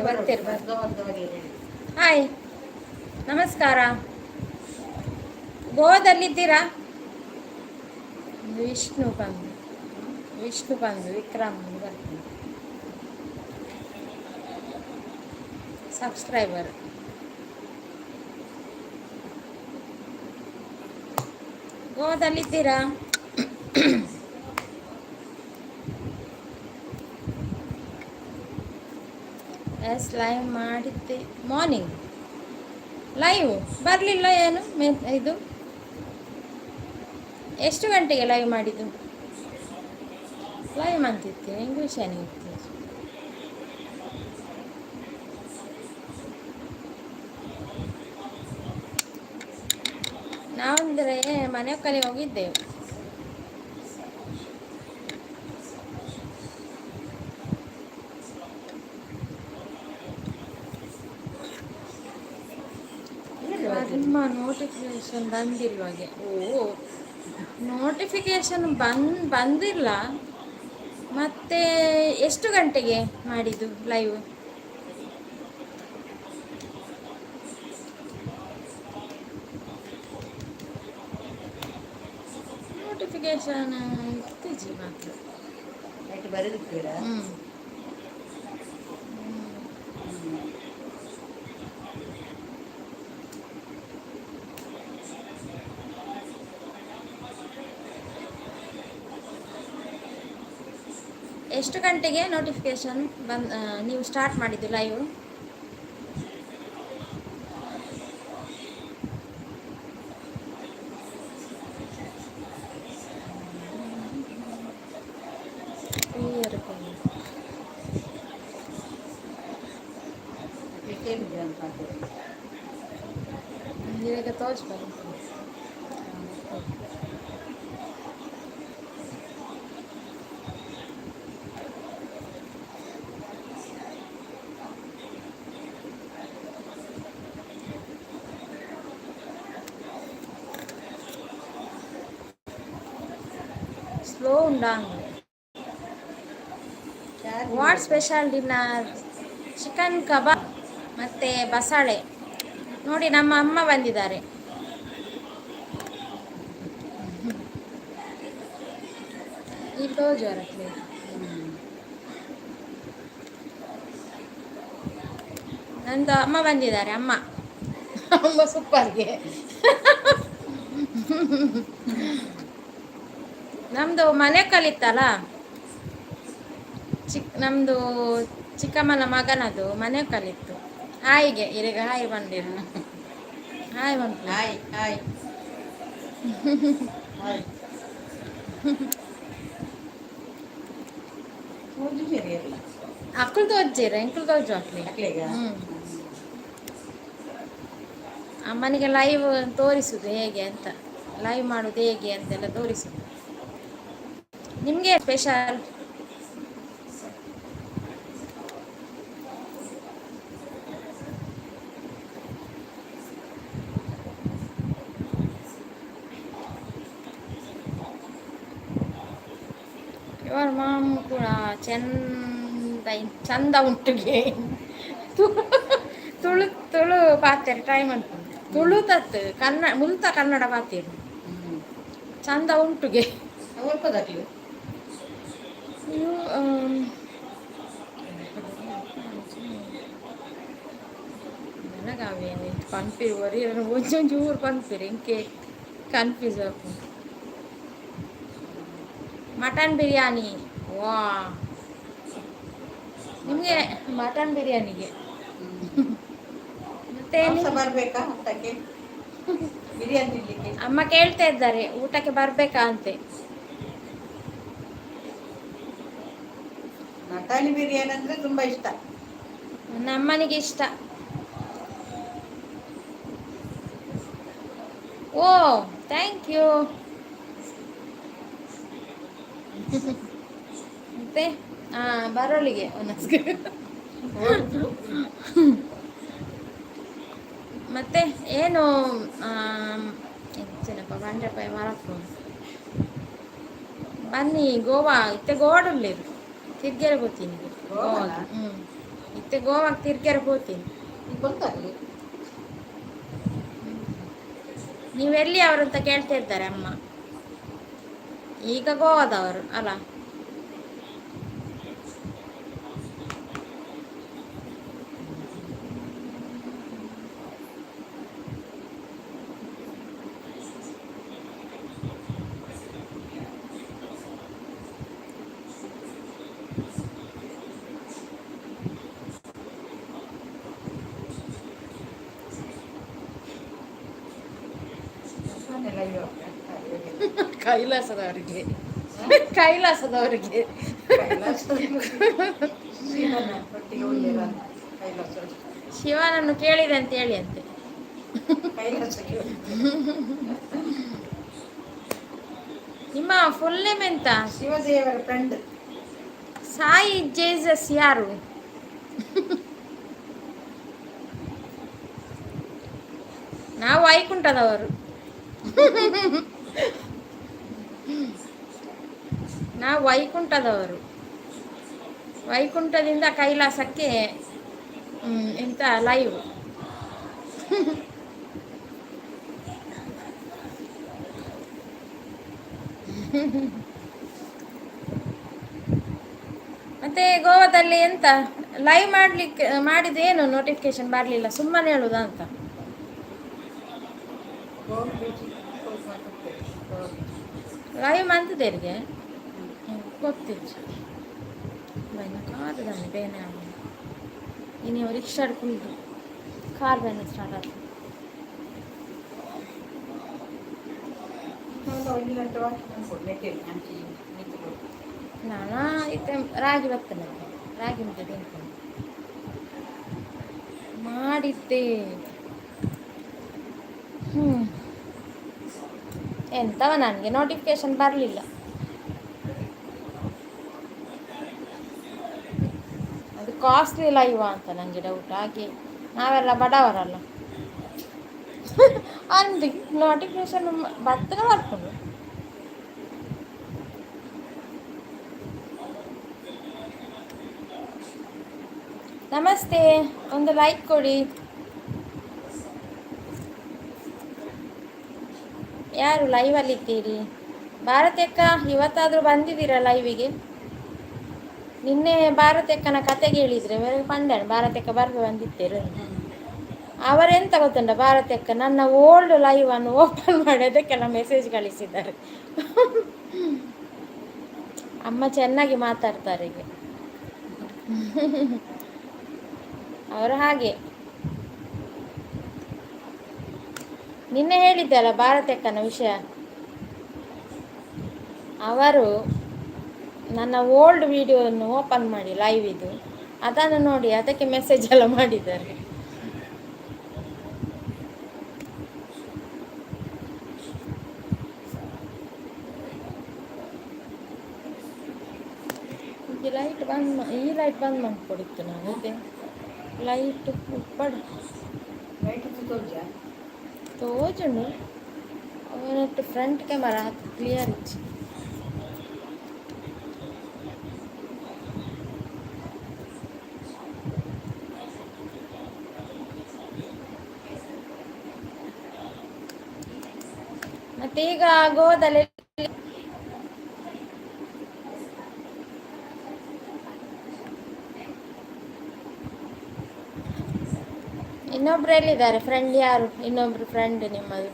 ಬರ್ತೀರಿ. ಹಾಯ್, ನಮಸ್ಕಾರ. ಗೋವಾದಲ್ಲಿದ್ದೀರಾ? ವಿಷ್ಣು ಬಂದು, ವಿಷ್ಣು ಬಂದು, ವಿಕ್ರಮ್ ಬರ್ತೀನಿ. ಸಬ್ಸ್ಕ್ರೈಬರ್. ಗೋವಾದಲ್ಲಿದ್ದೀರಾ? ಎಸ್, ಲೈವ್ ಮಾಡಿದ್ದೆ. ಮಾರ್ನಿಂಗ್ ಲೈವ್ ಬರಲಿಲ್ಲ. ಏನು ಇದು? ಎಷ್ಟು ಗಂಟೆಗೆ ಲೈವ್ ಮಾಡಿದ್ದು? ಲೈವ್ ಅಂತಿತ್ತು, ಇಂಗ್ಲೀಷ್ ಏನಿತ್ತು? ನಾವಂದರೆ ಮನೆ ಕಲೆ ಹೋಗಿದ್ದೆವು. ನಿಮ್ಮ ನೋಟಿಫಿಕೇಶನ್ ಬಂದಿಲ್ವಾಗೆ? ಓ, ನೋಟಿಫಿಕೇಶನ್ ಬಂದಿಲ್ಲ. ಮತ್ತೆ ಎಷ್ಟು ಗಂಟೆಗೆ ಮಾಡಿದ್ದು ಲೈವ್? ನೋಟಿಫಿಕೇಶನ್ ಇತ್ತೀಚೆ ಮಾತ್ರ. ನೈಟ್ ಬರೆದಿದ್ದೀರಾ? ಹ್ಞೂ. ಎಷ್ಟು ಗಂಟೆಗೆ ನೋಟಿಫಿಕೇಶನ್ ಬಂದ್ ನೀವು ಸ್ಟಾರ್ಟ್ ಮಾಡಿದ್ದು ಲೈವ್? ಅಂತ. ಇವಾಗ ತೋರಿಸ್ಬೋದು. Slow ಉಂಡಾ? What special dinner? Chicken kebab ಮತ್ತು ಬಸಾಳೆ. ನೋಡಿ, ನಮ್ಮ ಅಮ್ಮ ಬಂದಿದ್ದಾರೆ. ಈ ಜ್ವರಕ್ಕೆ. ನಂದು ಅಮ್ಮ ಬಂದಿದ್ದಾರೆ. ಅಮ್ಮ, ಅಮ್ಮ ಸೂಪರ್ಗೆ. ನಮ್ಮದು ಮನೆ ಕಲಿತಲ್ಲ, ನಮ್ಮದು ಚಿಕ್ಕಮ್ಮನ ಮಗನದು ಮನೆ ಕಲಿತ್ತು. ಹಾಯಿಗೆ ಇರಗ ಹಾಯ್ ಬಂದಿರು, ಹಾಯ್ ಬಂತು. Hi hi hi. ತೋಜುಜೆರ್. ಅಕ್ಕಳು ತೋಜ್ಜೇರ, ಎಂಕುಲು ತೋಜು ಅಕ್ಲಿ. ಅಕ್ಲೆಗ? ಹ್ಮ್. ಅಮ್ಮನಿಗೆ ಲೈವ್ ತೋರಿಸುದು ಹೇಗೆ ಅಂತ, ಲೈವ್ ಮಾಡುದು ಹೇಗೆ ಅಂತೆಲ್ಲ ತೋರಿಸುದು. ನಿಮಗೆ ಸ್ಪೆಷಲ್? Your ma'am ಕೂಡ ಚೆಂದ ಚಂದ ಉಂಟುಗೆ. ತುಳು ತುಳು ಪಾತೆರ್ ಟ್ರೈ ಮಾಡ್ಕೊಂಡು. ತುಳು ತತ್ತು ಕನ್ನಡ, ಮುಲ್ತ ಕನ್ನಡ ಪಾತೆರು. ಚಂದ ಉಂಟುಗೆ. ಒಲ್ಪದಾಕ್ಲು? ನೀವು ನನಗಾವೇನು ಪನ್ಪಿರಿ ಒರಿ ಒಂಚೂರು ಪನ್ಪಿರಿ, ಇಂಕೆ ಕನ್ಫ್ಯೂಸ್ ಆಪುಂಡು. ಮಟನ್ ಬಿರಿಯಾನಿ. ವಾ, ನಿಮಗೆ ಮಟನ್ ಬಿರಿಯಾನಿಗೆ ಮತ್ತೆ? ಮಾಂಸ ಬರ್ಬೇಕಾ ಊಟಕ್ಕೆ, ಬಿರಿಯಾನಿ ತಿನ್ಲಿಕ್ಕೆ? ಅಮ್ಮ ಕೇಳ್ತಾ ಇದ್ದಾರೆ, ಊಟಕ್ಕೆ ಬರ್ಬೇಕಾ ಅಂತೆ. ಮಟನ್ ಬಿರಿಯಾನಿ ಅಂದ್ರೆ ತುಂಬಾ ಇಷ್ಟ. ನನ್ನ ಅಮ್ಮನಿಗೆ ಇಷ್ಟ. ಓ, thank you. ಮತ್ತೆ ಬರೋಳಿಗೆ ಒಂದಸ್ಗೆ. ಮತ್ತೆ ಏನು ಎಂಚನಪ್ಪ ಬಂಡೆಪಾಯಿ ಮರಪ್ಪು. ಬನ್ನಿ ಗೋವಾ. ಇತ್ತೆ ಗೋವಾಡುಲ್ಲೇರು ತಿರ್ಗೆರೆ ಗೊತ್ತೀನಿ. ಗೋವಾನಾ? ಹ್ಞೂ. ಇತ್ತೆ ಗೋವಾಕ್ ತಿರ್ಗೆರೆ ಪೋತೀನಿ. ಈಗ ಗೊತ್ತಾಗ್ಲಿ. ನೀವೆಲ್ಲಿ ಅವರು ಅಂತ ಕೇಳ್ತಾ ಇದ್ದಾರೆ ಅಮ್ಮ. ಈಗ ಗೋವಾದವರು ಅಲ್ಲ? ಅಮ್ಮನೆಲ್ಲ ಇವಾಗ ಕೈಲಾಸದವರಿಗೆ, ಕೈಲಾಸದವರಿಗೆ. ಕೈಲಾಸ, ಶಿವನ ಒಟ್ಟಿಗೆ ಒಳ್ಳೆಯ ಕೈಲಾಸ. ಶಿವನನ್ನು ಕೇಳಿದೆ ಅಂತ ಹೇಳಿ ಅಂತೆ. ಕೈಲಾಸಕ್ಕೆ. ನಿಮ್ಮ ಫುಲ್ ನೇಮ್ ಎಂತ? ಶಿವದೇವರ ಫ್ರೆಂಡ್. ಸಾಯಿ ಜೇಸಸ್ ಯಾರು? ನಾವು ವೈಕುಂಠದವರು. ನಾವು ವೈಕುಂಠದವರು. ವೈಕುಂಠದಿಂದ ಕೈಲಾಸಕ್ಕೆ ಎಂತ ಲೈವ್. ಮತ್ತೆ ಗೋವಾದಲ್ಲಿ ಎಂತ ಲೈವ್ ಮಾಡ್ಲಿಕ್ಕೆ ಮಾಡಿದ ಏನು ನೋಟಿಫಿಕೇಶನ್ ಬರಲಿಲ್ಲ, ಸುಮ್ಮನೆ ಹೇಳುದಾ ಅಂತ. Goa beach Goa beach. Live ಮಂತದೇರಿಗೆ ಗೊತ್ತಿಜ್ಜಿ. ಕಾರ್ ದಾನೆ ಬೇನೆ ಆಗುದು. ಇನ್ನು ರಿಕ್ಷಾ ಕುಳ್ದು ಕಾರ್ ಬೇನೆ ಸ್ಟಾರ್ಟ್ ಆಗ್ತದೆ. ಒಂದು ಗಂಟೆ ವಾಕಿ ಕೊಡ್ಲಿಕ್ಕೆ ಅಂಚಿ ನಿಂತು. ನಾನು ಇತ್ತೆ ರಾಗಿ ಬರ್ತೇನೆ, ರಾಗಿ ಮುದ್ದೆ ತಿಂತೇನೆ ಮಾಡಿದ್ದೆ. ಎಂತವ, ನನಗೆ ನೋಟಿಫಿಕೇಶನ್ ಬರಲಿಲ್ಲ. ಅದು ಕಾಸ್ಟ್ಲಿ ಲೈವಾ ಅಂತ ನನಗೆ ಡೌಟ್. ಹಾಗೆ ನಾವೆಲ್ಲ ಬಡವರಲ್ಲ ಅಂದು ನೋಟಿಫಿಕೇಶನ್ ಬರ್ತದೆ, ಬರ್ಕೊಂಡು. ನಮಸ್ತೆ, ಒಂದು ಲೈಕ್ ಕೊಡಿ. ಯಾರು ಲೈವಲ್ಲಿದ್ದೀರಿ? ಭಾರತಕ್ಕ ಇವತ್ತಾದರೂ ಬಂದಿದ್ದೀರಾ ಲೈವಿಗೆ? ನಿನ್ನೆ ಭಾರತಕ್ಕನ ಕತೆ ಕೇಳಿದರೆ ಪಂಡನ ಭಾರತಕ್ಕ ಬರ್ದು ಬಂದಿದ್ದೀರು. ಅವರೆಂತ ಗೊತ್ತುಂಟ, ಭಾರತಕ್ಕ ನನ್ನ ಓಲ್ಡ್ ಲೈವ್ ಅನ್ನು ಓಪನ್ ಮಾಡಿ ಅದಕ್ಕೆಲ್ಲ ಮೆಸೇಜ್ ಕಳಿಸಿದ್ದಾರೆ. ಅಮ್ಮ ಚೆನ್ನಾಗಿ ಮಾತಾಡ್ತಾರೆ ಈಗ ಅವರು. ಹಾಗೆ ನಿನ್ನೆ ಹೇಳಿದ್ದೆ ಅಲ್ಲ ಭಾರತಕ್ಕನ ವಿಷಯ. ಅವರು ನನ್ನ ಓಲ್ಡ್ ವಿಡಿಯೋವನ್ನು ಓಪನ್ ಮಾಡಿ ಲೈವ್ ಇದು ಅದನ್ನು ನೋಡಿ ಅದಕ್ಕೆ ಮೆಸೇಜ್ ಎಲ್ಲ ಮಾಡಿದ್ದಾರೆ. ಈ ಲೈಟ್ ಬಂದ್ ಈ ಲೈಟ್ ಬಂದ್ ಮಾಡ್ಕೊಡಿತ್ತು ನಾನು. ಅದೇ ಲೈಟ್ ಉಪ್ಪಡು. ಲೈಟ್ ತೋಜ. ತೋಜುಂಡು. ಅವನಟ್ಟು ಫ್ರಂಟ್ ಕ್ಯಾಮರಾ ಕ್ಲಿಯರ್ ಇತ್ತು. ಮತ್ತೆ ಈಗ ಗೋವಾದಲ್ಲಿ ಇನ್ನೊಬ್ರು ಎಲ್ಲಿದ್ದಾರೆ? ಫ್ರೆಂಡ್ ಯಾರು ಇನ್ನೊಬ್ರು ಫ್ರೆಂಡ್ ನಿಮ್ಮದು?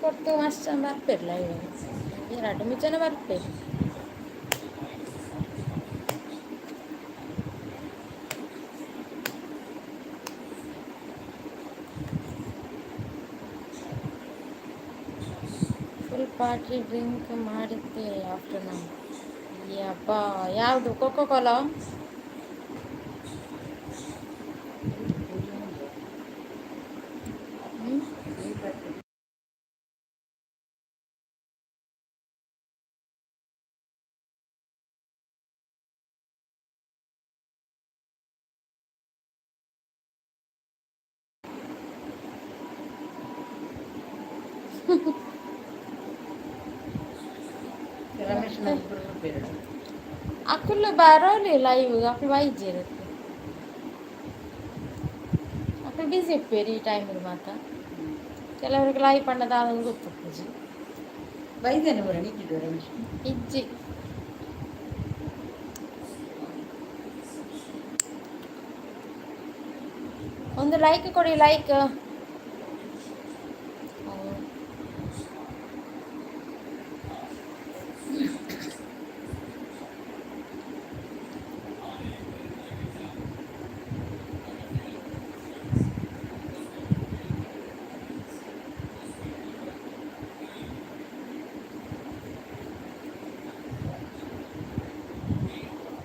ಕೊಟ್ಟು ಮಸ್ತ್ ಬರ್ತಿರ್ಲ ಇವಾಗ ಎರಡು ಮೂರು ಜನ ಬರ್ತೀರಿ. ಫುಲ್ ಪಾರ್ಟಿ ಡ್ರಿಂಕ್ ಮಾಡಿದ್ದೆ ಆಫ್ಟರ್ನೂನ್. ಯಬ್ಬಾ, ಯಾವುದು? Coco Cola? ಹ್ಞೂ. ರಮೇಶ್ ಬೇರೆ. ಅಕುಲು ಬರೋಲಿ ಲೈವ್, ಅಕುಲು ಬೈಜೆರ್, ಅಕುಲು ಬಿಸಿ ಇಪ್ಪೇರು ಈ ಟೈಮಿಗೆ ಮಾತ. ಕೆಲವರಿಗೆ ಲೈವ್ ಪಂಡ ದಾದಂದು ಗೊತ್ತುಪ್ಪುಜಿ. ಬೈದೇನೆ ಬರ ನಿಕ್ಕಿದ್ದು ರಮೇಶ್. ಇಜ್ಜಿ. ಒಂದು ಲೈಕ್ ಕೊಡಿ, ಲೈಕ್.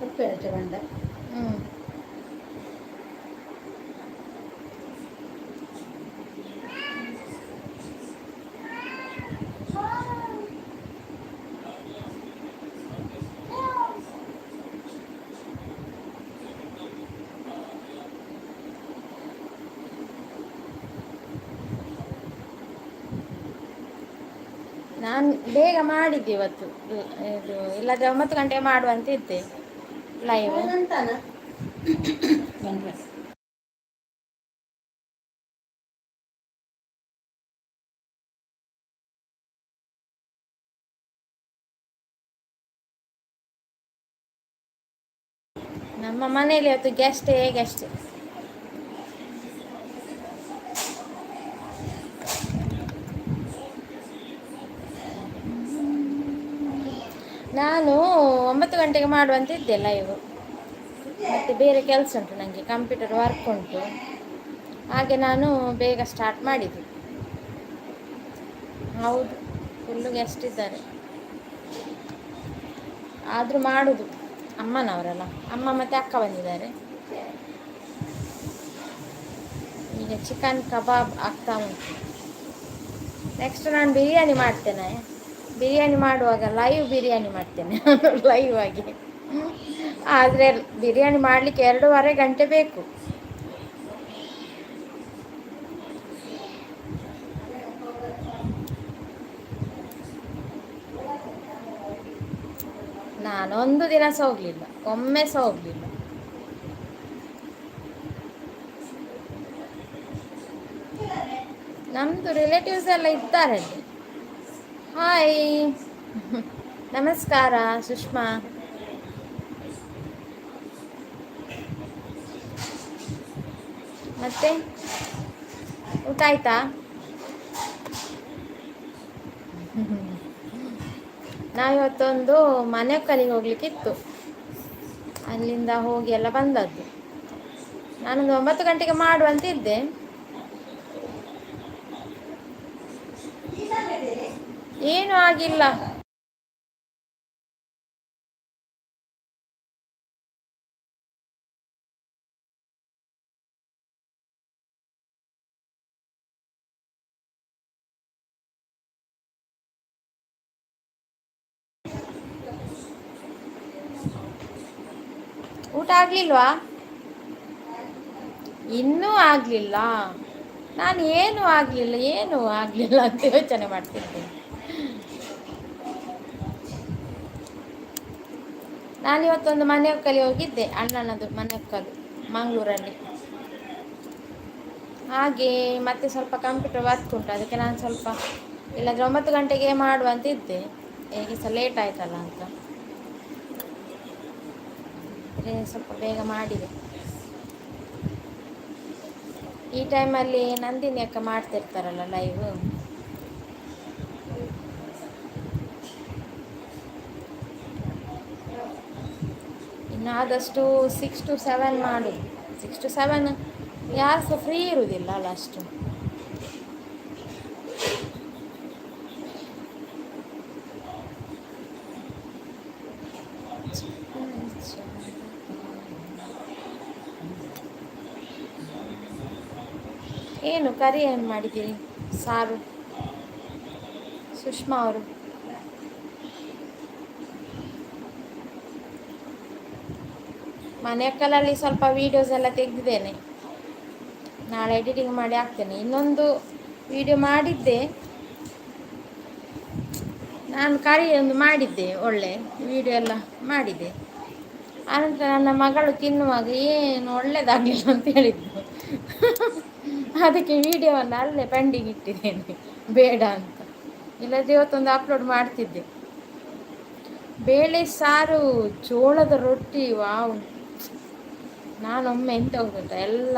ಉಪ್ಪು ಹೇಳ್ತೆ ಬಂದ. ನಾನು ಬೇಗ ಮಾಡಿದ್ದೆ ಇವತ್ತು ಇದು, ಇಲ್ಲಾಂದ್ರೆ 9 ಗಂಟೆ ಮಾಡುವಂತ ಇದ್ದೆ ಲೈವ್. ಅಂತಾನ ಬಂದ್ರೆ. ನಮ್ಮ ಮನೆಯಲ್ಲಿ ಇವತ್ತು ಗೆಸ್ಟೇ ಗೆಸ್ಟ್. ನಾನು 9 ಗಂಟೆಗೆ ಮಾಡುವಂತ ಇದ್ದೆ ಲೈವ್. ಮತ್ತೆ ಬೇರೆ ಕೆಲಸ ಉಂಟು ನನಗೆ, ಕಂಪ್ಯೂಟರ್ ವರ್ಕ್ ಉಂಟು. ಹಾಗೆ ನಾನು ಬೇಗ ಸ್ಟಾರ್ಟ್ ಮಾಡಿದ್ದು. ಹೌದು, ಫುಲ್ಲು ಗೆಸ್ಟ್ ಇದ್ದಾರೆ. ಆದರೂ ಮಾಡುದು, ಅಮ್ಮನವರಲ್ಲ, ಅಮ್ಮ ಮತ್ತೆ ಅಕ್ಕ ಬಂದಿದ್ದಾರೆ. ಈಗ ಚಿಕನ್ ಕಬಾಬ್ ಆಗ್ತಾ ಉಂಟು. ನೆಕ್ಸ್ಟ್ ನಾನು ಬಿರಿಯಾನಿ ಮಾಡ್ತೇನೆ. ಬಿರಿಯಾನಿ ಮಾಡುವಾಗ ಲೈವ್ ಬಿರಿಯಾನಿ ಮಾಡ್ತೇನೆ, ಲೈವ್ ಆಗಿ. ಆದರೆ ಬಿರಿಯಾನಿ ಮಾಡಲಿಕ್ಕೆ 2.5 ಗಂಟೆ ಬೇಕು. ನಾನೊಂದು ದಿನ ಸಹ ಹೋಗ್ಲಿಲ್ಲ, ಒಮ್ಮೆ ಸಹ ಹೋಗ್ಲಿಲ್ಲ. ನಮ್ಮದು ರಿಲೇಟಿವ್ಸ್ ಎಲ್ಲ ಇದ್ದಾರೆ ಅಲ್ಲಿ. ಹಾಯ್, ನಮಸ್ಕಾರ ಸುಷ್ಮಾ. ಮತ್ತೆ ಊಟ ಆಯ್ತಾ? ನಾವಿವತ್ತೊಂದು ಮನೆಕಲಿಗೆ ಹೋಗ್ಲಿಕ್ಕಿತ್ತು, ಅಲ್ಲಿಂದ ಹೋಗಿ ಎಲ್ಲ ಬಂದದ್ದು. ನಾನೊಂದು 9 ಗಂಟೆಗೆ ಮಾಡುವಂತಿದ್ದೆ. ಏನೂ ಆಗಿಲ್ಲ. ಊಟ ಆಗ್ಲಿಲ್ವಾ? ಇನ್ನೂ ಆಗ್ಲಿಲ್ಲ. ನಾನು ಏನೂ ಆಗ್ಲಿಲ್ಲ, ಏನೂ ಆಗ್ಲಿಲ್ಲ ಅಂತ ಯೋಚನೆ ಮಾಡ್ತಿದ್ದೆ. ನಾನಿವತ್ತೊಂದು ಮನೆ ಒಕ್ಕಲಿ ಹೋಗಿದ್ದೆ, ಅಣ್ಣನದು ಮನೆ ಒಕ್ಕಲು ಮಂಗಳೂರಲ್ಲಿ. ಹಾಗೆ ಮತ್ತೆ ಸ್ವಲ್ಪ ಕಂಪ್ಯೂಟರ್ ವರ್ಕ್ ಉಂಟು, ಅದಕ್ಕೆ ನಾನು ಸ್ವಲ್ಪ, ಇಲ್ಲಾಂದರೆ 9 ಗಂಟೆಗೆ ಮಾಡುವಂತ ಇದ್ದೆ. ಹೇಗೆ ಸಹ ಲೇಟ್ ಆಯ್ತಲ್ಲ ಅಂತ ಅಂದರೆ ಸ್ವಲ್ಪ ಬೇಗ ಮಾಡಿದೆ. ಈ ಟೈಮಲ್ಲಿ ನಂದಿನಿ ಅಕ್ಕ ಮಾಡ್ತಿರ್ತಾರಲ್ಲ ಲೈವ್. ಇನ್ನು ಆದಷ್ಟು 6 ಟು 7 ಮಾಡೋದು. 6 ಟು 7 ಯಾರು ಸಹ ಫ್ರೀ ಇರುವುದಿಲ್ಲ ಅಲ್ಲ ಅಷ್ಟು. ಏನು ಕರಿ ಏನು ಮಾಡಿದ್ದೀರಿ ಸಾರು, ಸುಷ್ಮಾ ಅವರು? ಮನೆಯಕ್ಕಲಲ್ಲಿ ಸ್ವಲ್ಪ ವೀಡಿಯೋಸ್ ಎಲ್ಲ ತೆಗೆದಿದ್ದೇನೆ, ನಾಳೆ ಎಡಿಟಿಂಗ್ ಮಾಡಿ ಹಾಕ್ತೇನೆ. ಇನ್ನೊಂದು ವಿಡಿಯೋ ಮಾಡಿದ್ದೆ. ನಾನು ಕರಿ ಒಂದು ಮಾಡಿದ್ದೆ, ಒಳ್ಳೆ ವಿಡಿಯೋ ಎಲ್ಲ ಮಾಡಿದ್ದೆ. ಆನಂತರ ನನ್ನ ಮಗಳು ತಿನ್ನುವಾಗ ಏನು ಒಳ್ಳೆಯದಾಗಲಿಲ್ಲ ಅಂತ ಹೇಳಿದ್ದು. ಅದಕ್ಕೆ ವಿಡಿಯೋವನ್ನು ಅಲ್ಲೇ ಪೆಂಡಿಂಗ್ ಇಟ್ಟಿದ್ದೇನೆ, ಬೇಡ ಅಂತ. ಇಲ್ಲದ್ರೆ ಇವತ್ತೊಂದು ಅಪ್ಲೋಡ್ ಮಾಡ್ತಿದ್ದೆ. ಬೇಳೆ ಸಾರು, ಜೋಳದ ರೊಟ್ಟಿ, ವಾವ್. ನಾನೊಮ್ಮೆ ಎಂತ ಗೊತ್ತಾ, ಎಲ್ಲ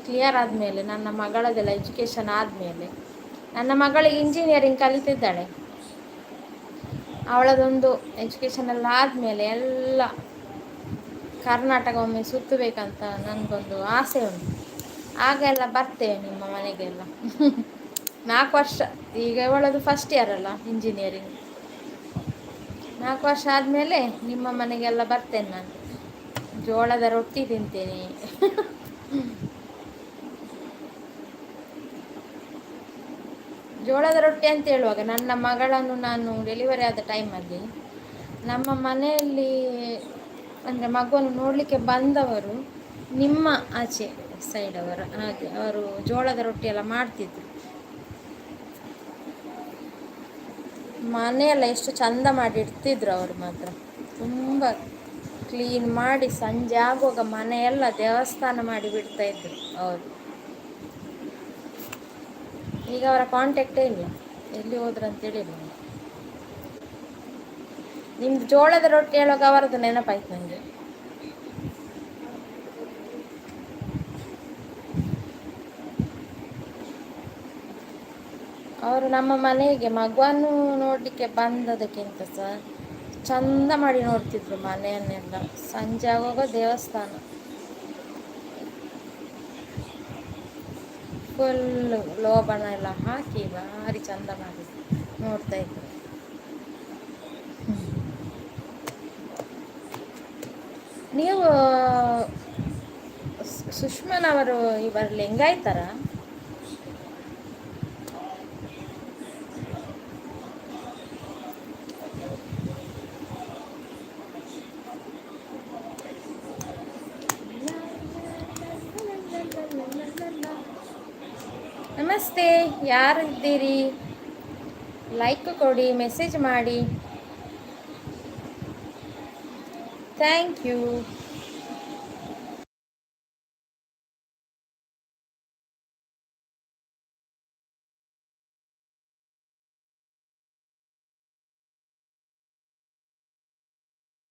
ಕ್ಲಿಯರ್ ಆದಮೇಲೆ, ನನ್ನ ಮಗಳದೆಲ್ಲ ಎಜುಕೇಷನ್ ಆದಮೇಲೆ, ನನ್ನ ಮಗಳಿಗೆ ಇಂಜಿನಿಯರಿಂಗ್ ಕಲಿತಿದ್ದಾಳೆ, ಅವಳದೊಂದು ಎಜುಕೇಷನ್ ಎಲ್ಲ ಆದಮೇಲೆ ಎಲ್ಲ ಕರ್ನಾಟಕ ಒಮ್ಮೆ ಸುತ್ತಬೇಕಂತ ನನಗೊಂದು ಆಸೆ ಉಂಟು. ಆಗೆಲ್ಲ ಬರ್ತೇವೆ ನಿಮ್ಮ ಮನೆಗೆಲ್ಲ. 4 ವರ್ಷ ಈಗ ಅವಳದು ಫಸ್ಟ್ ಇಯರ್ ಅಲ್ಲ ಇಂಜಿನಿಯರಿಂಗ್. 4 ವರ್ಷ ಆದಮೇಲೆ ನಿಮ್ಮ ಮನೆಗೆಲ್ಲ ಬರ್ತೇನೆ ನಾನು. ಜೋಳದ ರೊಟ್ಟಿ ತಿಂತೇನೆ. ಜೋಳದ ರೊಟ್ಟಿ ಅಂತ ಹೇಳುವಾಗ ನನ್ನ ಮಗಳನ್ನು ನಾನು ಡೆಲಿವರಿ ಆದ ಟೈಮಲ್ಲಿ ನಮ್ಮ ಮನೆಯಲ್ಲಿ ಅಂದರೆ ಮಗುವನ್ನು ನೋಡಲಿಕ್ಕೆ ಬಂದವರು ನಿಮ್ಮ ಆಚೆ ಸೈಡವರು, ಹಾಗೆ ಅವರು ಜೋಳದ ರೊಟ್ಟಿ ಎಲ್ಲ ಮಾಡ್ತಿದ್ರು. ಮನೆಯೆಲ್ಲ ಎಷ್ಟು ಚಂದ ಮಾಡಿ ಇಡ್ತಿದ್ರು ಅವರು ಮಾತ್ರ, ತುಂಬ ಕ್ಲೀನ್ ಮಾಡಿ ಸಂಜೆ ಆಗುವಾಗ ಮನೆಯೆಲ್ಲ ದೇವಸ್ಥಾನ ಮಾಡಿ ಬಿಡ್ತಾ ಇದ್ರು ಅವರು. ಈಗ ಅವರ ಕಾಂಟ್ಯಾಕ್ಟೇ ಇಲ್ಲ, ಎಲ್ಲಿ ಹೋದ್ರು ಅಂತೇಳಿಲ್ಲ. ನಿಮ್ದು ಜೋಳದ ರೊಟ್ಟಿ ಹೇಳುವಾಗ ಅವರದ್ದು ನೆನಪಾಯ್ತು ನನಗೆ. ಅವರು ನಮ್ಮ ಮನೆಗೆ ಮಗುವನ್ನು ನೋಡಲಿಕ್ಕೆ ಬಂದದಕ್ಕಿಂತ ಸಹ ಚಂದ ಮಾಡಿ ನೋಡ್ತಿದ್ರು ಮನೆಯನ್ನೆಲ್ಲ. ಸಂಜೆ ಆಗುವಾಗ ದೇವಸ್ಥಾನ ಫುಲ್ಲು ಲೋಬಣ ಎಲ್ಲ ಹಾಕಿ ಭಾರಿ ಚಂದ ಮಾಡಿ ನೋಡ್ತಾ ಇದ್ರು. ನೀವು ಸುಷ್ಮನವರು ಇವರು ಲಿಂಗಾಯ್ತರ? ನಮಸ್ತೆ, ಯಾರು ಇದ್ದೀರಿ? ಲೈಕ್ ಕೊಡಿ, ಮೆಸೇಜ್ ಮಾಡಿ. Thank you.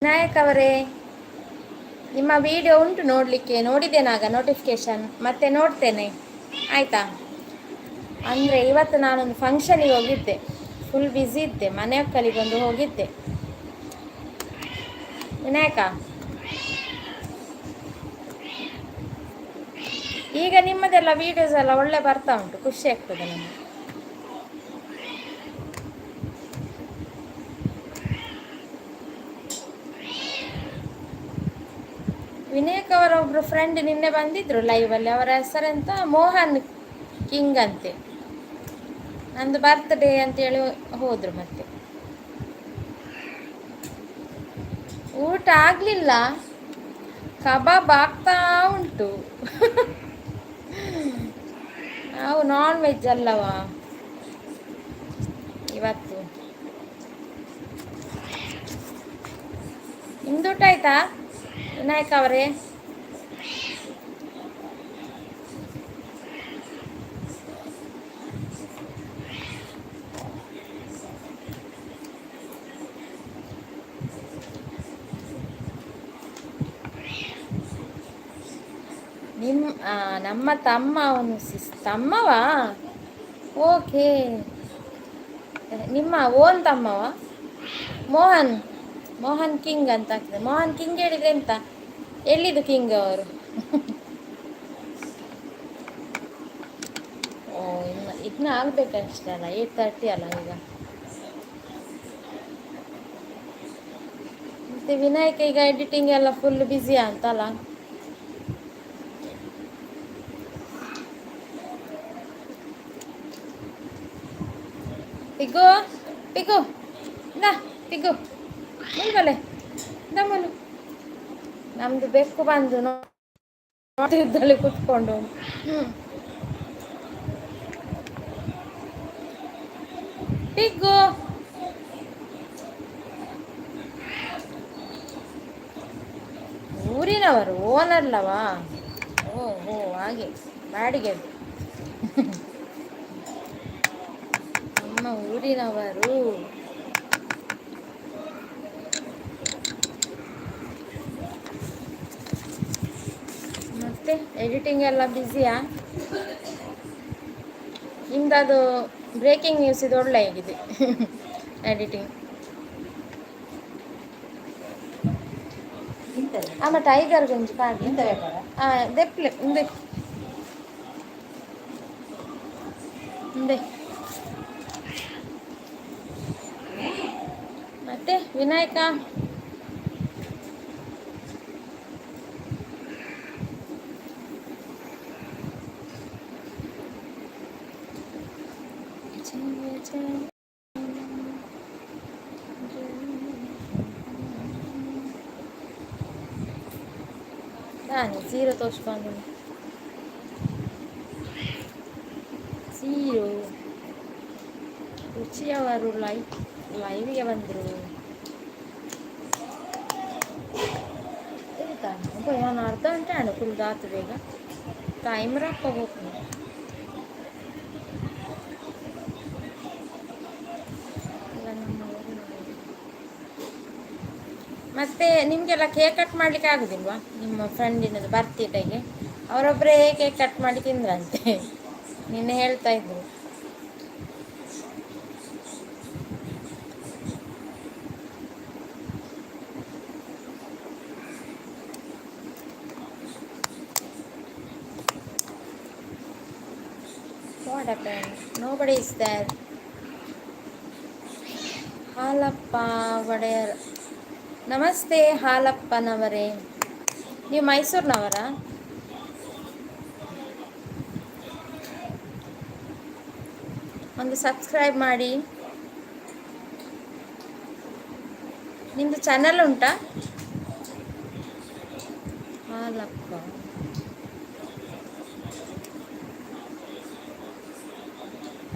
Vinayak ಅವರೇ, ನಿಮ್ಮ ವಿಡಿಯೋ ಉಂಟು ನೋಡಲಿಕ್ಕೆ, ನೋಡಿದ್ದೇನಾಗ ನೋಟಿಫಿಕೇಶನ್, ಮತ್ತೆ ನೋಡ್ತೇನೆ ಆಯಿತಾ? ಅಂದರೆ ಇವತ್ತು ನಾನೊಂದು ಫಂಕ್ಷನಿಗೆ ಹೋಗಿದ್ದೆ, ಫುಲ್ ಬ್ಯುಸಿ ಇದ್ದೆ, ಮನೆ ಒಕ್ಕಲಿಗೊಂದು ಹೋಗಿದ್ದೆ. ವಿನಾಯಕ, ಈಗ ನಿಮ್ಮದೆಲ್ಲ ವೀಡಿಯೋಸ್ ಎಲ್ಲ ಒಳ್ಳೆ ಬರ್ತಾ ಉಂಟು, ಖುಷಿ ಆಗ್ತದೆ ನಮಗೆ. ವಿನಾಯಕ್ ಅವರ ಒಬ್ಬರು ಫ್ರೆಂಡ್ ನಿನ್ನೆ ಬಂದಿದ್ರು ಲೈವಲ್ಲಿ, ಅವರ ಹೆಸರೆಂತ ಮೋಹನ್ ಕಿಂಗ್ ಅಂತೆ. ನಂದು ಬರ್ತ್ಡೇ ಅಂತೇಳಿ ಹೋದರು. ಮತ್ತೆ ಊಟ ಆಗಲಿಲ್ಲ, ಕಬಾಬ್ ಆಗ್ತಾ ಉಂಟು. ನಾವು ನಾನ್ ವೆಜ್ ಅಲ್ಲವಾ ಇವತ್ತು. ನಿಮ್ದು ಊಟ ಆಯ್ತಾ ವಿನಾಯಕ್ ಅವರೇ? ನಿಮ್ಮ ನಮ್ಮ ತಮ್ಮ ಅವನು ಸಿಸ್ ತಮ್ಮವಾ? ಓಕೆ, ನಿಮ್ಮ ಓನ್ ತಮ್ಮವಾ? ಮೋಹನ್, ಮೋಹನ್ ಕಿಂಗ್ ಅಂತ ಆಗ್ತದೆ. ಮೋಹನ್ ಕಿಂಗ್ ಹೇಳಿದ್ರೆ ಎಂತ, ಎಲ್ಲಿದು ಕಿಂಗ್ ಅವರು? ಓ, ಇನ್ನು ಇದನ್ನ ಆಗ್ಬೇಕಷ್ಟೇ ಅಲ್ಲ, 8:30 ಅಲ್ಲ ಈಗ. ಮತ್ತೆ ವಿನಾಯಕ ಈಗ ಎಡಿಟಿಂಗ್ ಎಲ್ಲ ಫುಲ್ ಬ್ಯುಸಿಯಾ ಅಂತಲ್ಲ? ಪಿಗು ಪಿಗು ನಾ ಪಿಗು ಮುಲ್ಬಲೆ ನಮ್ಮನು ನಮ್ದು ಬೆಕ್ಕು ಬಂದು ನೋಡ್ತಿದ್ದಾಳೆ ಕುತ್ಕೊಂಡು. ಪಿಗ್ಗು ಊರಿನವರು ಓನರ್ಲವಾ? ಓ ಹೋ, ಹಾಗೆ ಬಾಡಿಗೆ. ನಮ್ಮ ಊರಿನವರು. ಮತ್ತೆ ಎಡಿಟಿಂಗ್ ಎಲ್ಲ ಬ್ಯುಸಿಯಾ ನಿಮ್ದು? ಬ್ರೇಕಿಂಗ್ ನ್ಯೂಸ್ ಇದು ಒಳ್ಳೆ ಆಗಿದೆ ಎಡಿಟಿಂಗ್. ಇಂತವೆ. ಆಮ ಟೈಗರ್ ಗುಂಜಿ ಪಾಡ್ಲೆ. ಇಂತ ವ್ಯಾಪಾರ. ಆ ದೆಪ್ಲೆ ಉಂದೆ ಉಂದೆ. ಮತ್ತೆ ವಿನಾಯಕ, ಜಯ ಜಯ. ನಾನು ಜೀರೋ ತೋರಿಸ್ಕೊಂಡು ಜೀರೋ. ರುಚಿಯವರು ಲೈವ್ಗೆ ಬಂದರು. ನಾನು ಅರ್ಧ ಗಂಟೆ ಆಂಡ್ ಕುಲ್ದು ಆತು ಬೇಗ ಟೈಮ್ ರಪ್ಪ ಹೋಗ್ತೀನಿ. ಇಲ್ಲ, ನಮ್ಮ ಊರಿನವರು. ಮತ್ತೆ ನಿಮಗೆಲ್ಲ ಕೇಕ್ ಕಟ್ ಮಾಡಲಿಕ್ಕೆ ಆಗುದಿಲ್ವಾ? ನಿಮ್ಮ ಫ್ರೆಂಡಿನದು ಬರ್ತ್ಡೇಗೆ ಅವರೊಬ್ಬರೇ ಕೇಕ್ ಕಟ್ ಮಾಡಿ ತಿಂದ್ರಂತೆ, ನಿನ್ನೆ ಹೇಳ್ತಾ ಇದ್ರು. What happened? Nobody is there. Halappa Wadiyar, namaste ಹಾಲಪ್ಪನವರೇ. ನೀವು ಮೈಸೂರಿನವರಾ? ಒಂದು ಸಬ್ಸ್ಕ್ರೈಬ್ ಮಾಡಿ. ನಿಮ್ಮದು ಚಾನಲ್ ಉಂಟಾ ಹಾಲಪ್ಪ?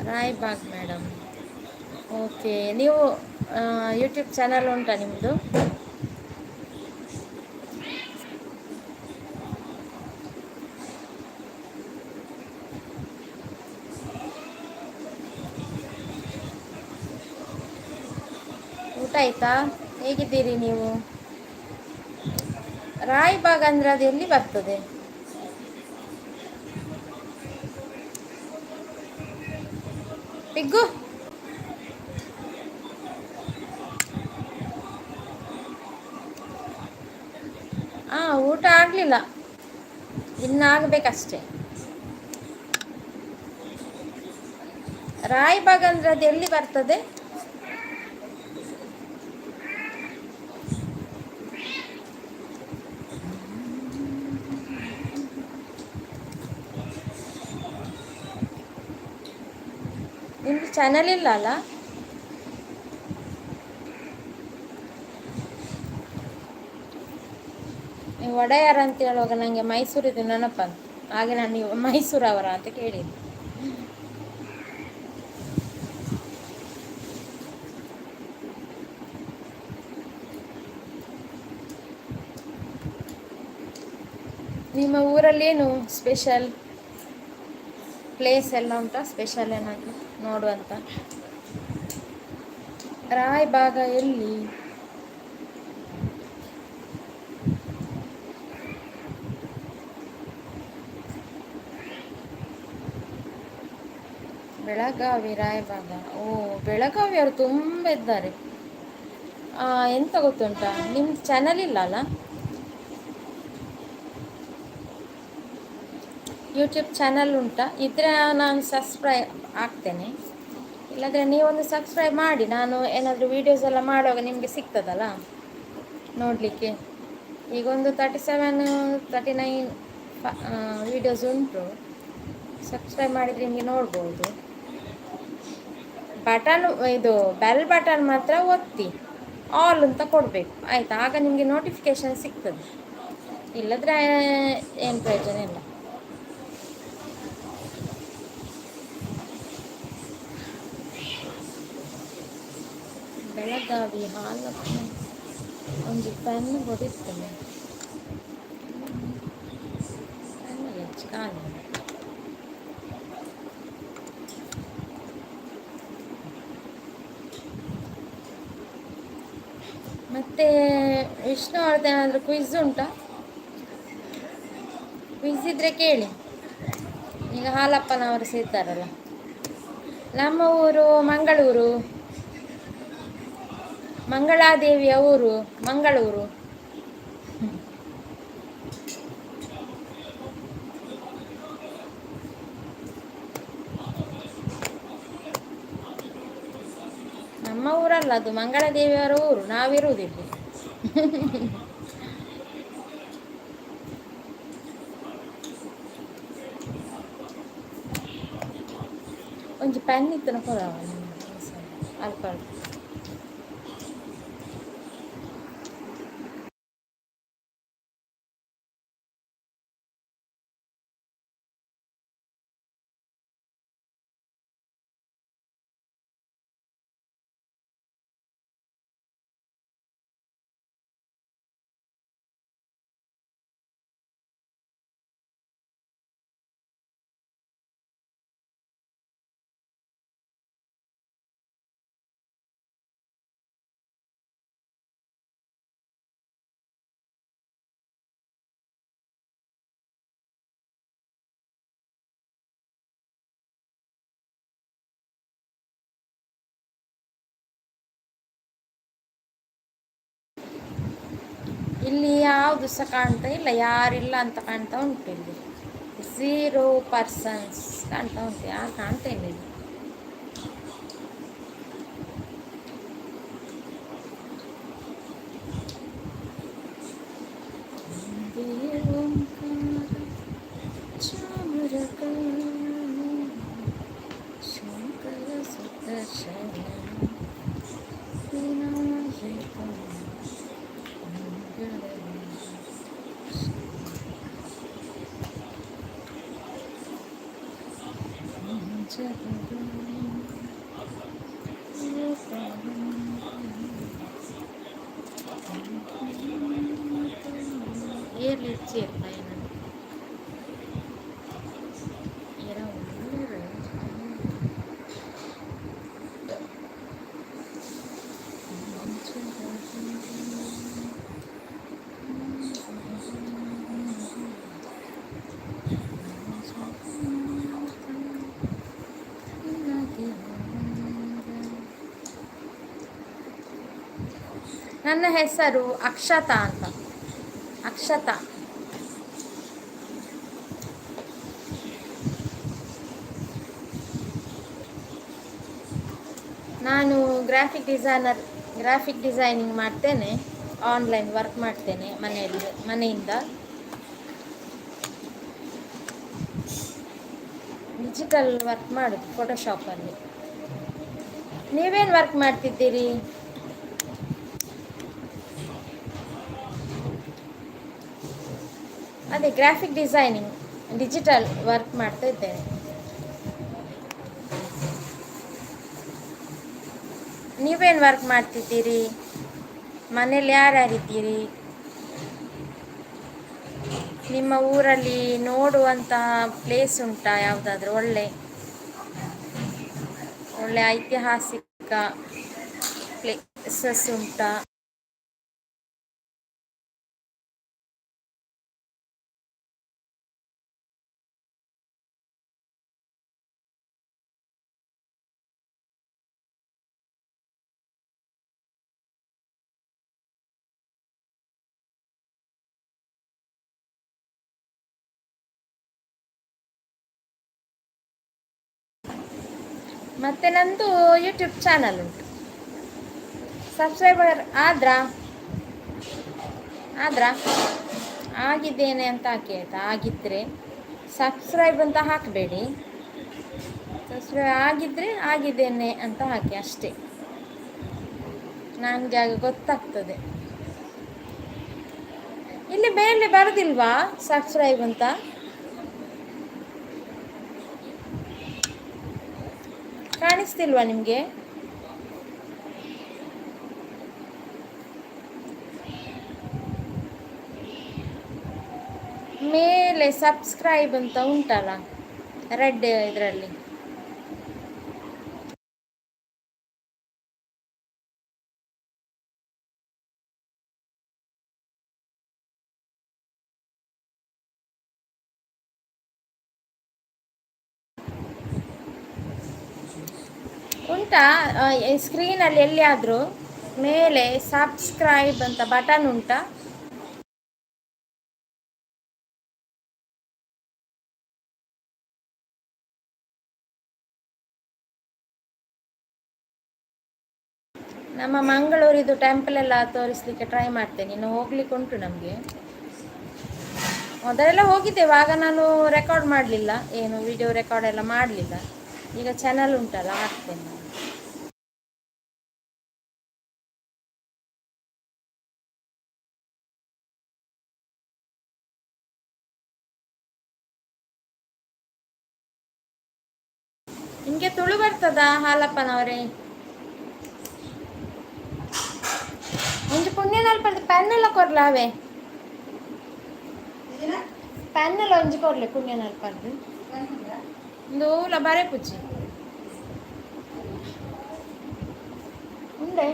Raibag madam, okay. ನೀವು ಯೂಟ್ಯೂಬ್ ಚಾನಲ್ ಉಂಟಾ ನಿಮ್ಮದು? ಊಟ ಆಯ್ತಾ? ಹೇಗಿದ್ದೀರಿ ನೀವು? ರಾಯ್ಬಾಗ್ ಅಂದ್ರೆ ಅದು ಎಲ್ಲಿ ಬರ್ತದೆ? ಪಿಗ್ಗು. ಊಟ ಆಗಲಿಲ್ಲ, ಇನ್ನಾಗಬೇಕಷ್ಟೆ. ರಾಯ್ಬಾಗ್ ಅಂದ್ರೆ ಅದು ಎಲ್ಲಿ ಬರ್ತದೆ? ನಿಮ್ದು ಚಾನಲ್ ಇಲ್ಲ ಅಲ್ಲ? ನೀವು ಒಡೆಯರ್ ಅಂತ ಹೇಳುವಾಗ ನನಗೆ ಮೈಸೂರಿದು ನೆನಪಂತು. ಹಾಗೆ ನಾನು ನೀವು ಮೈಸೂರವರ ಅಂತ ಕೇಳಿದ್ದು. ನಿಮ್ಮ ಊರಲ್ಲಿ ಏನು ಸ್ಪೆಷಲ್ ಪ್ಲೇಸ್ ಎಲ್ಲ ಉಂಟಾ? ಸ್ಪೆಷಲ್ ಏನಾದರೂ ನೋಡುವಂತ? ರಾಯಬಾಗ ಎಲ್ಲಿ? ಬೆಳಗಾವಿ ರಾಯಬಾಗ. ಓ, ಬೆಳಗಾವಿಯವರು ತುಂಬ ಇದ್ದಾರೆ. ಎಂತ ಗೊತ್ತುಂಟಾ? ನಿಮ್ದು ಚಾನಲ್ ಇಲ್ಲ ಅಲ್ಲ? ಯೂಟ್ಯೂಬ್ ಚಾನಲ್ ಉಂಟಾ? ಇದ್ರೆ ನಾನು ಸಬ್ಸ್ಕ್ರೈಬ್ ಆಗ್ತೇನೆ. ಇಲ್ಲಾಂದರೆ ನೀವೊಂದು ಸಬ್ಸ್ಕ್ರೈಬ್ ಮಾಡಿ. ನಾನು ಏನಾದರೂ ವೀಡಿಯೋಸ್ ಎಲ್ಲ ಮಾಡುವಾಗ ನಿಮಗೆ ಸಿಗ್ತದಲ್ಲ ನೋಡಲಿಕ್ಕೆ. ಈಗ ಒಂದು 37, 39 ವೀಡಿಯೋಸ್ ಉಂಟು. ಸಬ್ಸ್ಕ್ರೈಬ್ ಮಾಡಿದರೆ ನಿಮಗೆ ನೋಡ್ಬೋದು. ಬಟನ್, ಇದು ಬೆಲ್ ಬಟನ್ ಮಾತ್ರ ಒತ್ತಿ ಆಲ್ ಅಂತ ಕೊಡಬೇಕು, ಆಯಿತಾ? ಆಗ ನಿಮಗೆ ನೋಟಿಫಿಕೇಷನ್ ಸಿಗ್ತದೆ. ಇಲ್ಲದ್ರೆ ಏನು ಪ್ರಯೋಜನ ಇಲ್ಲ. ಬೆಳಗಾವಿ ಹಾಲಪ್ಪ. ಒಂದು ಪೆನ್ ಕೊಡಿರ್ತೇನೆ. ಕಾಣು. ಮತ್ತೆ ವಿಷ್ಣು ಅವ್ರದ್ದು ಏನಾದರೂ ಕ್ವಿಝ್ ಉಂಟಾ? ಕ್ವಿಝ್ ಇದ್ರೆ ಕೇಳಿ. ಈಗ ಹಾಲಪ್ಪನವರು ಸೇರ್ತಾರಲ್ಲ. ನಮ್ಮ ಊರು ಮಂಗಳೂರು, ಮಂಗಳಾದೇವಿಯ ಊರು ಮಂಗಳೂರು. ನಮ್ಮ ಊರಲ್ಲ ಅದು, ಮಂಗಳಾದೇವಿಯವರ ಊರು, ನಾವಿರುವುದಿಲ್ಲಿ. ಒಂಜಿ ಪೆನ್ ಇತ್ತನ ಕೊರವ ಅಲ್ಪ ಅಲ್ಪ. ಇಲ್ಲಿ ಯಾವುದು ಸಹ ಕಾಣ್ತಾ ಇಲ್ಲ, ಯಾರಿಲ್ಲ ಅಂತ ಕಾಣ್ತಾ ಉಂಟು. ಇಲ್ಲಿ ಝೀರೋ ಪರ್ಸನ್ಸ್ ಕಾಣ್ತಾ ಉಂಟು, ಯಾರು ಕಾಣ್ತಾ ಇಲ್ಲ ಇಲ್ಲಿ. ಒಂದೇ ಓಂಕಾರ ಚಾಮರಕಾರ ಶಂಕರ ಸುದರ್ಶನ ವಿನಾಯಕ ಮಂಗಳ. ಏರ್ಲಿ ಇಚ್ಚಿರ್ತ ಏನಂತ ಏನ ಉಳ್ಳೇರು. ನನ್ನ ಹೆಸರು ಅಕ್ಷತಾ ಅಂತ, ಅಕ್ಷತಾ. ನಾನು ಗ್ರಾಫಿಕ್ ಡಿಸೈನರ್, ಗ್ರಾಫಿಕ್ ಡಿಸೈನಿಂಗ್ ಮಾಡ್ತೇನೆ, ಆನ್ಲೈನ್ ವರ್ಕ್ ಮಾಡ್ತೇನೆ ಮನೆಯಲ್ಲಿ, ಮನೆಯಿಂದ ಡಿಜಿಟಲ್ ವರ್ಕ್ ಮಾಡೋದು ಫೋಟೋಶಾಪಲ್ಲಿ. ನೀವೇನು ವರ್ಕ್ ಮಾಡ್ತಿದ್ದೀರಿ? ಅದೇ ಗ್ರಾಫಿಕ್ ಡಿಸೈನಿಂಗ್, ಡಿಜಿಟಲ್ ವರ್ಕ್ ಮಾಡ್ತಾ ಇದ್ದೇನೆ. ನೀವೇನು ವರ್ಕ್ ಮಾಡ್ತಿದ್ದೀರಿ? ಮನೇಲಿ ಯಾರ್ಯಾರಿದ್ದೀರಿ? ನಿಮ್ಮ ಊರಲ್ಲಿ ನೋಡುವಂತಹ ಪ್ಲೇಸ್ ಉಂಟಾ ಯಾವುದಾದ್ರೂ? ಒಳ್ಳೆ ಒಳ್ಳೆ ಐತಿಹಾಸಿಕ ಪ್ಲೇಸಸ್ ಉಂಟಾ? ಮತ್ತು ನಂದು ಯೂಟ್ಯೂಬ್ ಚಾನಲ್ ಉಂಟು. ಸಬ್ಸ್ಕ್ರೈಬರ್ ಆದ್ರಾ? ಆದ್ರಾ? ಆಗಿದ್ದೇನೆ ಅಂತ ಹಾಕಿ ಆಯಿತಾ. ಆಗಿದ್ದರೆ ಸಬ್ಸ್ಕ್ರೈಬ್ ಅಂತ ಹಾಕಬೇಡಿ, ಸಬ್ಸ್ಕ್ರೈಬ್ ಆಗಿದ್ದರೆ ಆಗಿದ್ದೇನೆ ಅಂತ ಹಾಕಿ ಅಷ್ಟೇ, ನನಗೆ ಆಗ ಗೊತ್ತಾಗ್ತದೆ. ಇಲ್ಲಿ ಮೇಲೆ ಬರೋದಿಲ್ವಾ ಸಬ್ಸ್ಕ್ರೈಬ್ ಅಂತ? ಕಾಣಿಸ್ತಿಲ್ವಾ ನಿಮಗೆ? ಮೇಲೆ ಮೇಲೆ ಸಬ್ಸ್ಕ್ರೈಬ್ ಅಂತ ಉಂಟಲ್ಲ, ರೆಡ್ ಇದರಲ್ಲಿ. ಉಂಟಾ ಸ್ಕ್ರೀನಲ್ಲಿ ಎಲ್ಲಿಯಾದರೂ ಮೇಲೆ ಸಬ್ಸ್ಕ್ರೈಬ್ ಅಂತ ಬಟನ್ ಉಂಟಾ? ನಮ್ಮ ಮಂಗಳೂರಿದು ಟೆಂಪಲ್ ಎಲ್ಲ ತೋರಿಸ್ಲಿಕ್ಕೆ ಟ್ರೈ ಮಾಡ್ತೇನೆ. ಇನ್ನು ಹೋಗ್ಲಿಕ್ಕೆ ಉಂಟು ನಮಗೆ. ಮೊದಲೆಲ್ಲ ಹೋಗಿದ್ದೇವೆ, ಆಗ ನಾನು ರೆಕಾರ್ಡ್ ಮಾಡಲಿಲ್ಲ, ಏನು ವಿಡಿಯೋ ರೆಕಾರ್ಡ್ ಎಲ್ಲ ಮಾಡಲಿಲ್ಲ. ಈಗ ಚಾನಲ್ ಉಂಟಲ್ಲ, ಹಾಕ್ತೇನೆ ನಾನು. ನಿಮಗೆ ತುಳು ಬರ್ತದಾ ಹಾಲಪ್ಪನವರೇ? ಒಂಜಿ ಪುಣ್ಯನಾಲ್ ಪೆನ್ ಎಲ್ಲ ಕೊರ್ಲಾವೆ? ಪೆನ್ ಎಲ್ಲ ಒಂಜಿ ಕೊರ್ಲೆ ಪುಣ್ಯನಾಲ್ ಪರ್ದು. ಒಂದು ಓಲ ಬರೆ ಪುಜ್ಜಿ ಉಂಡೆ.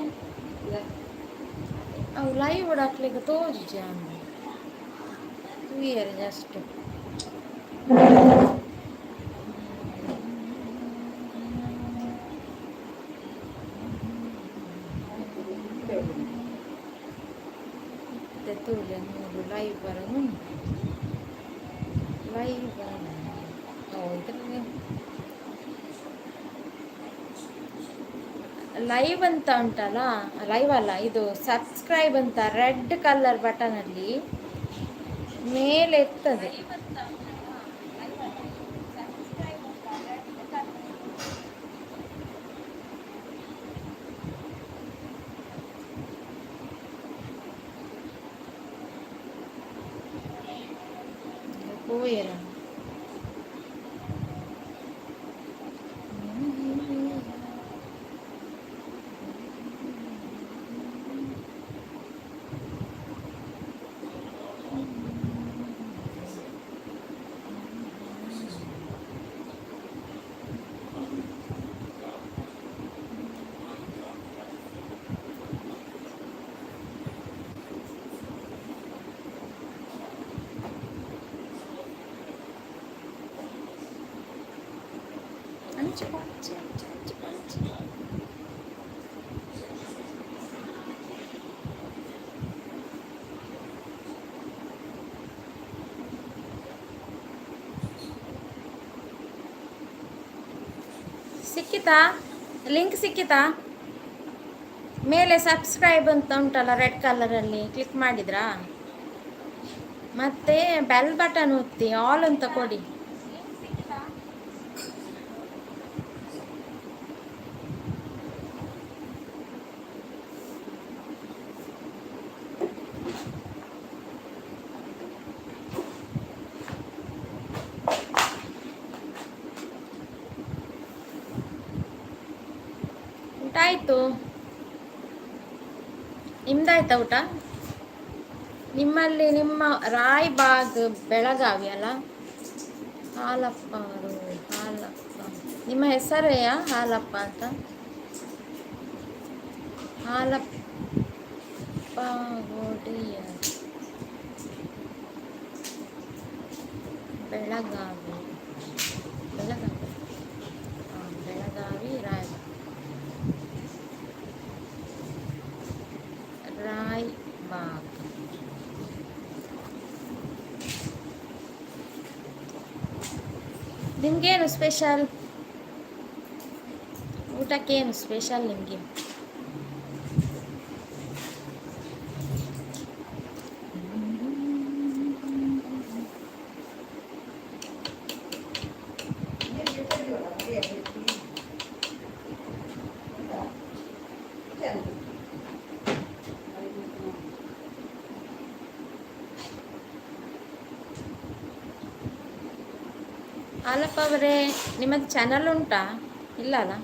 ಅವು ಲೈವ್ ಹಾಕ್ಲಿಕ್ಕೆ ತೋಜುಜಿ ಅಂದು ತೂಯರೆ ಜಸ್ಟ್. ತೂಲೆ ಮೂರು ಲೈವ್ ಬರೋದು, ಲೈವ್ ಇದರಲ್ಲಿ ಲೈವ್ ಅಂತ ಉಂಟಲ್ಲ, ಲೈವ್ ಅಲ್ಲ ಇದು, ಸಬ್ಸ್ಕ್ರೈಬ್ ಅಂತ ರೆಡ್ ಕಲರ್ ಬಟನಲ್ಲಿ ಮೇಲೆ ಇರ್ತದೆ. ಪೋಯರ. ಅಂಚು ಅಂಚು ಅಂಚು ಅಂಚು ಅಂಚು. ಸಿಕ್ಕಿತಾ ಲಿಂಕ್? ಸಿಕ್ಕಿತಾ? ಮೇಲೆ ಸಬ್ಸ್ಕ್ರೈಬ್ ಅಂತ ಉಂಟಲ್ಲ ರೆಡ್ ಕಲರಲ್ಲಿ, ಕ್ಲಿಕ್ ಮಾಡಿದ್ರಾ? ಮತ್ತೆ ಬೆಲ್ ಬಟನ್ ಒತ್ತಿ ಆಲ್ ಅಂತ ಕೊಡಿ. ಊಟ ಆಯಿತು ನಿಮ್ದಾಯ್ತಾ ಊಟ? ನಿಮ್ಮಲ್ಲಿ ನಿಮ್ಮ ರಾಯ್ಬಾಗ್ ಬೆಳಗಾವಿ ಅಲ್ಲ? ಹಾಲಪ್ಪ ಅವರು, ಹಾಲಪ್ಪ ನಿಮ್ಮ ಹೆಸರೇಯಾ ಹಾಲಪ್ಪ ಅಂತ? ಹಾಲಪ್ಪ ಒಡೆಯರ್, ಬೆಳಗಾವಿ, ಬೆಳಗಾವಿ, ಹಾಂ, ಬೆಳಗಾವಿ, ರಾಯ್ಬಾಗ್, ರಾಯ್ಬಾಗ್. ನಿಮಗೇನು ಸ್ಪೆಷಲ್ ಊಟಕ್ಕೇನು ಸ್ಪೆಷಲ್ ನಿಮಗೆ? ಹಾಲಪ್ಪ ಅವರೇ, ನಿಮ್ಮದು ಚಾನಲ್ ಉಂಟಾ? ಇಲ್ಲ ಅಲ್ಲ?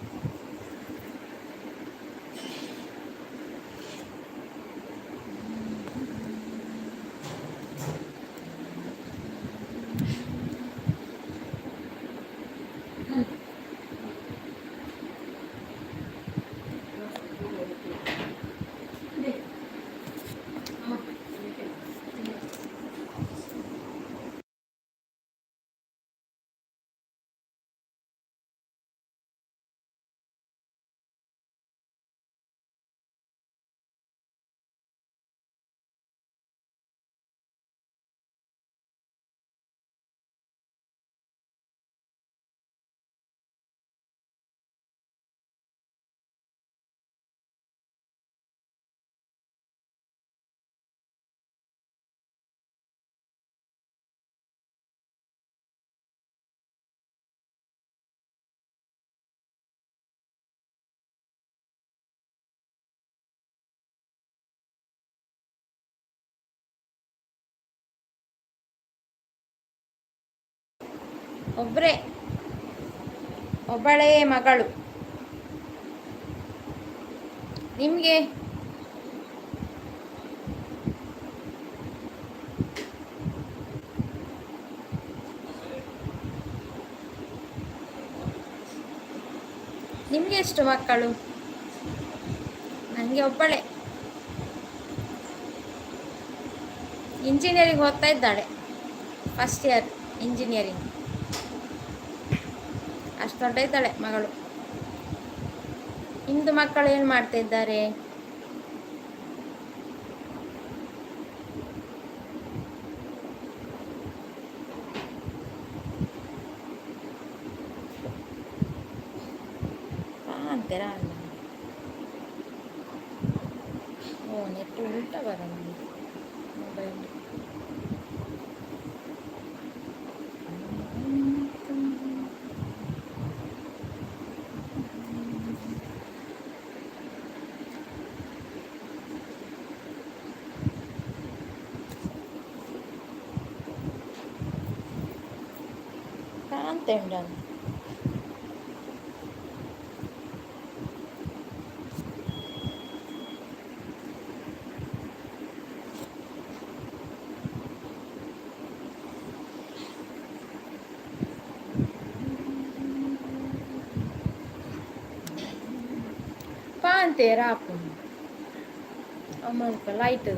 ಒಬ್ಬರೇ, ಒಬ್ಬಳೇ ಮಗಳು. ನಿಮಗೆ? ನಿಮಗೆ ಎಷ್ಟು ಮಕ್ಕಳು? ನನಗೆ ಒಬ್ಬಳೇ. ಇಂಜಿನಿಯರಿಂಗ್ ಓದ್ತಾ ಇದ್ದಾಳೆ, ಫಸ್ಟ್ ಇಯರ್ ಇಂಜಿನಿಯರಿಂಗ್. ಅಷ್ಟು ದೊಡ್ಡ ಇದ್ದಾಳೆ ಮಗಳು. ನಿಮ್ಮದು ಮಕ್ಕಳು ಏನು ಮಾಡ್ತಾ ಇದ್ದಾರೆ? ಅಂತೀರಾ? ಓ, ನೆಟ್ ಉಲ್ಟಾ ಬರೋದು ಮೊಬೈಲ್. ಕಾಣ್ತಾ ಉಂಟು. ಪಾಂತೇರ ಆಪುಂಡು ಅವು ಲೈಟ್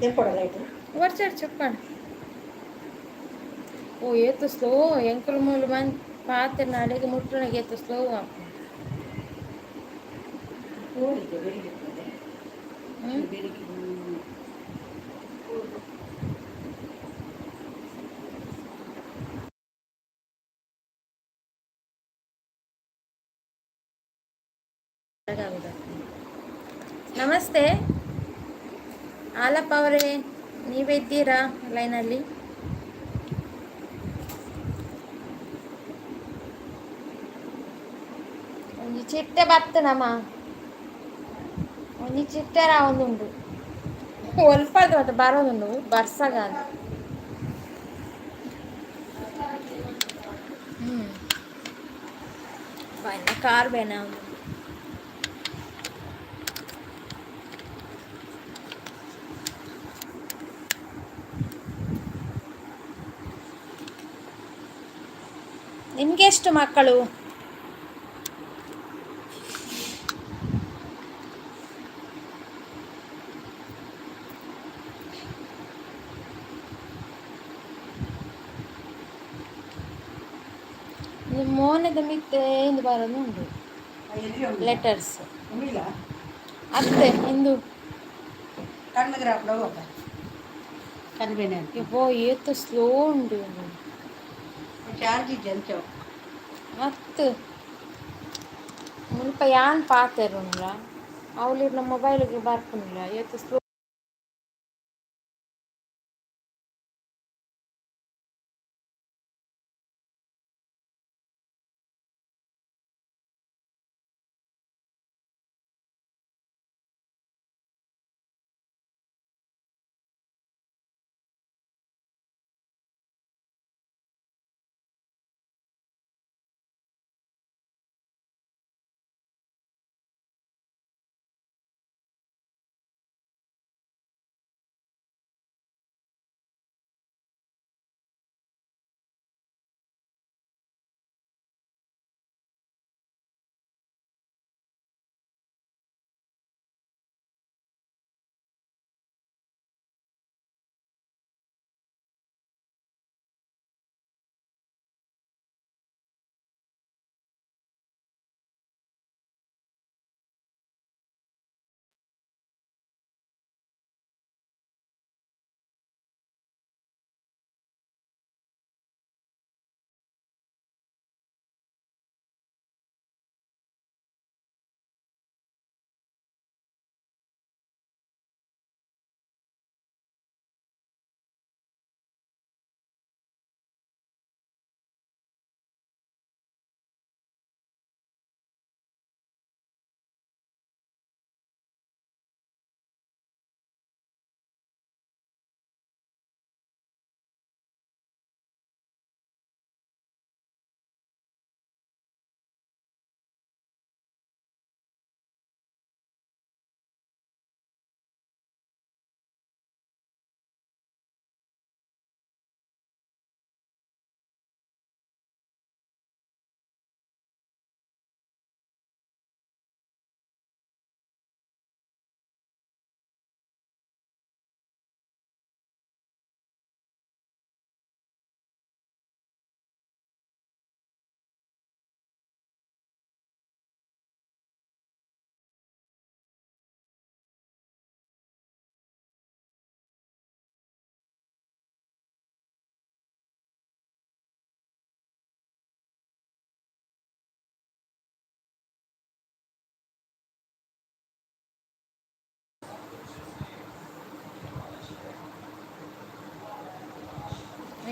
ಏರ್ಪಡ ಲೈಟ್. ವರ್ಷ చెప్పండి. ಓ, ಏತು ಸ್ಲೋ. ಎಂಕುಲು ಮೂಲು ಬಂದು ಪಾತ್ರೆ ನಾಳೆಗೆ ಮುಟ್ಟುನಗೆ ಏತು ಸ್ಲೋ ಆಪುಂಡು. ಹೋಗಿದೆ ಬೆಳಿಗ್ಗೆ. ಹ್ಮ್. ಬೆಳಿಗ್ಗೆ. ನಮಸ್ತೆ ಹಾಲಪ್ಪ ಅವರೇ, ನೀವೇ ಇದ್ದೀರಾ ಲೈನಲ್ಲಿ? ಒಂಜಿ ಚಿಟ್ಟೆ ಬತ್ತನಮ್ಮ, ಒಂಜಿ ಚಿಟ್ಟೆ ಒಂದುಂಡು. ಒಲ್ಪದ ಮತ್ತೆ ಬರೋದುಂಡು ಬರ್ಸಗ. ಹ್ಞೂ, ಕಾರ್ ಬೇನ. ನಿಮಗೆ ಎಷ್ಟು ಮಕ್ಕಳು? ನಿಮ್ಮ ಮೋನೆದ ಮಿತ್ತೆ ಇಂದು ಬರೋದು ಉಂಟು ಲೆಟರ್ಸ್. ಉಮಿಲ. ಅತ್ತೆ ಇಂದು. ಕಣ್ಣುಗ್ರ ಹೋಗ ಕನ್ಬೇನೆ. ಯಬ್ಬೋ, ಏತು ಸ್ಲೋ ಉಂಡು ಇದು. ಚಾರ್ಜ್ ಇಜ್ಜಿ. ಅತ್ತು, ಮುಲ್ಪ ಯಾನ್ ಪಾತೆರುಂಡ್ಲ ಅವ್ಲಿರ್ನ ಮೊಬೈಲ್ಗೆ ಬರ್ಪುನಿಲ್ಲ, ಏತ್ ಸ್ಲೋ.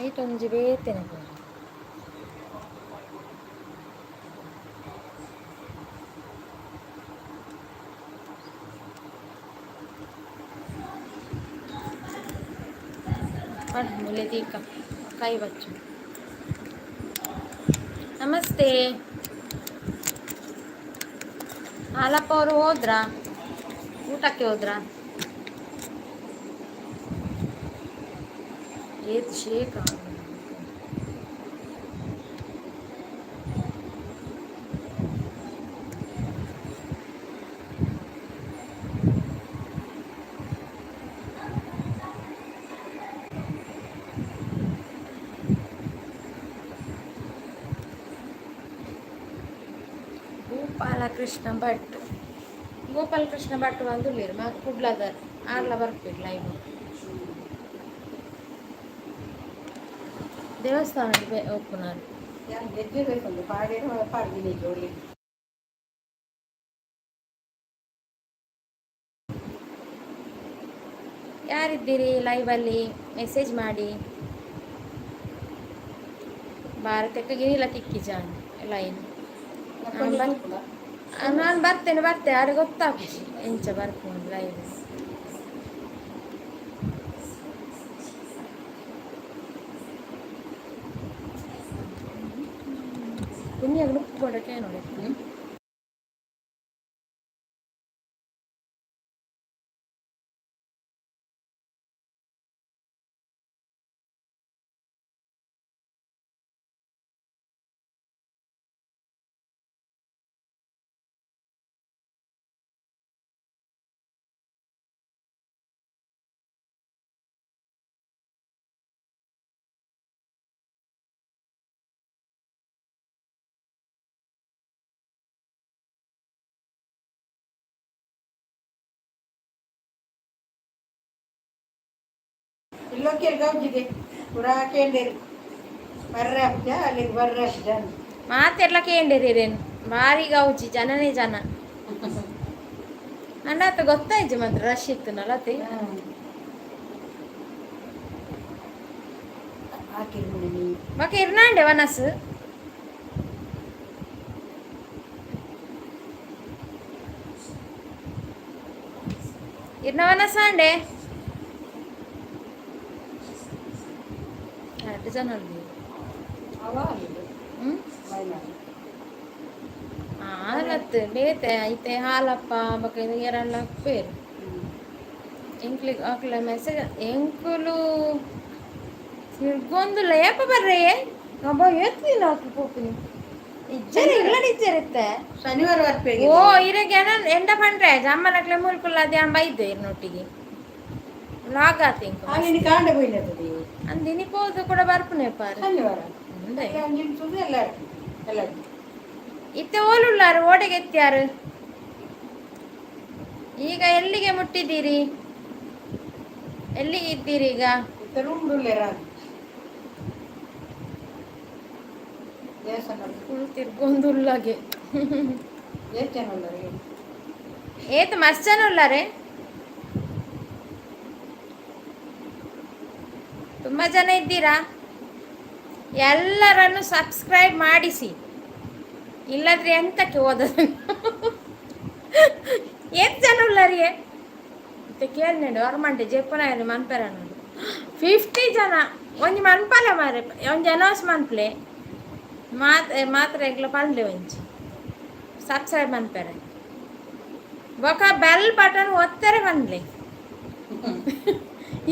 ಐಟ್ ಒಂಜಿ ಬೇತೆನೆ. ಮುಲೆ ತೀಕ ಕೈ ಬಚ್ಚು. ನಮಸ್ತೆ. ಹಾಲಪ್ಪ ಅವರು ಹೋದ್ರಾ? ಊಟಕ್ಕೆ ಹೋದ್ರಾ? ಏತ್ ಶೇಖ. ಗೋಪಾಲಕೃಷ್ಣ ಭಟ್, ಗೋಪಾಲಕೃಷ್ಣ ಭಟ್ ಬಂದುಲ್ಲೇರು ಮಾ ಕುಡ್ಲದರ್. ಆರ್ಲ ಬರ್ಪಿರ್ ಲೈವ್. ದೇವಸ್ಥಾನದ ಒಪ್ಪುನಾರ್. ಯಾನ್ ಗೆಜ್ಜೆ ಬೇಕುಂಡು ಪಾಡೇನು ಪಾಡ್ದಿನಿ ಜೋಲಿ. ಯಾರಿದ್ದೀರಿ ಲೈವಲ್ಲಿ? ಮೆಸೇಜ್ ಮಾಡಿ. ಭಾರತಕ್ಕೆ ಗಿರಿಲ ತಿಕ್ಕಿ ಜಾನ್ ಲೈನ್. ನಾನು ಬರ್ತೇನೆ ಬರ್ತೇನೆ, ಆರೆ ಗೊತ್ತಾಗ್ತದೆ ಎಂಚ ಬರ್ಪುಂಡು ಲೈವ್. ಪುಣ್ಯ ನುಪ್ಪುಕೊಂಡಕ್ಕೆ ನೋಡಿ. ಇಲ್ಲೊಕ್ಕೇರು ಗೌಜಿಗೆ ಪೂರಾ ಕೇಂಡೇರು ಬರ್ರೆ ಅಬ್ಜ ಅಲ್ಲಿಗೆ ಬರ್ರೆ ಅಬ್ಜ. ಮಾತೆರ್ಲ ಕೇಂಡಿರೇನು, ಭಾರಿ ಗೌಜಿ, ಜನನೇ ಜನ. ಅಂಡಾತ ಗೊತ್ತಾಯ್ತು ಮಾತ್ರ ರಶ್ ಇತ್ತು ನಲತೆ. ಹಾಕಿರ್ಮಣಿ. ಬಕ ಇರ್ನಾಂಡೆ ವನಸ್. ಇರ್ನ ವನಸ್ ಆಂಡೆ. ಎರಡು ಜನ ಅಲ್ಲಿ. ಅವ ಅಲ್ಲಿ. ಹ್ಮ್. ವಯನಾಡ್. ಆಲತ್ ಬೇತೆ ಐತೆ ಹಾಲಪ್ಪ ಬಕ ಎರಲ್ಲ ಪೇರು. ಎಂಕ್ಲಿಗ್ ಅಕ್ಲ ಮೆಸೇಜ್ ಎಂಕುಲು ತಿರ್ಗೊಂದುಲ್ಲ. ಏಪ ಬರ್ರೆ? ಅಬ್ಬ, ಏತ್ ದಿನ ಅಕ್ಲು ಪೋಪಿನಿ ಇಜ್ಜರೆ ಇಲ್ಲ ಇಜ್ಜರಿತ್ತೆ. ಶನಿವಾರ ಬರ್ಪೇಗೆ. ಓ, ಇರಗೆ ಎಂಡ ಪಂಡ್ರೆ ಜಮ್ಮನಕ್ಲೆ ಮುಲ್ಕುಲ್ಲ ಅದೇ ಅಂಬ ಇದ್ದು ಇರ್ನೊಟ್ಟಿಗೆ ಲಾಗ್ ಆತ ಇಂಕ. ಆಗಿನ ಕಾಂಡ ಹೋಯ್ನತದೆ. ಅಂದಿನಿ ಪೋದು ಕೂಡ ಬರ್ಪುನೆ ಪಾರ್. ಶನಿವಾರ. ಉಂಡೆ. ಅಂಜಿನ ಎಲ್ಲ ಎಲ್ಲ. ಇತ್ತೆ ಓಲುಲ್ಲಾರು? ಓಡೆಗೆ ಎತ್ತಿಯಾರು? ಈಗ ಎಲ್ಲಿಗೆ ಮುಟ್ಟಿದ್ದೀರಿ? ಎಲ್ಲಿಗೆ ಇದ್ದೀರಿ ಈಗ? ರೂಮ್ ಉಲ್ಲೇರ ದೇವಸ್ಥಾನ. ಫುಲ್ ತಿರ್ಗೊಂದುಲ್ಲಾಗೆ. ಎಷ್ಟು ಜನ ಉಳ್ಳಾರೆ? ಏತ್ ಮಸ್ತ್ ಜನ ಉಲ್ಲಾರೆ. ತುಂಬಾ ಜನ ಇದ್ದೀರಾ. ಎಲ್ಲರನ್ನು ಸಬ್ಸ್ಕ್ರೈಬ್ ಮಾಡಿಸಿ, ಇಲ್ಲದ್ರೆ ಎಂತಕ್ಕೆ ಓದೋದು? ಏತ್ ಜನ ಉಳ್ಳಾರಿಯೇ? ಮತ್ತೆ ಕೇಳಿನೇಡು ಹೊರಮಂಟೆ ಜೆಪ್ಪನ ಮನ್ಪೆರ ನೋಡು. 50 ಜನ. ಒಂಜಿ ಮನ್ಪಲೆ ಮಾರೆ, ಒಂಜಿ ಅನೌನ್ಸ್ ಮನ್ಪ್ಲೆ ಮಾತ್ ಮಾತ್ರ ಎಂಕ್ಲ ಪನ್ಲೆ. ಒಂಜಿ ಸಬ್ಸ್ಕ್ರೈಬ್ ಮನ್ಪೆರೆ ಬೊಕ ಬೆಲ್ ಬಟನ್ ಒತ್ತರೆ ಪನ್ಲೆ.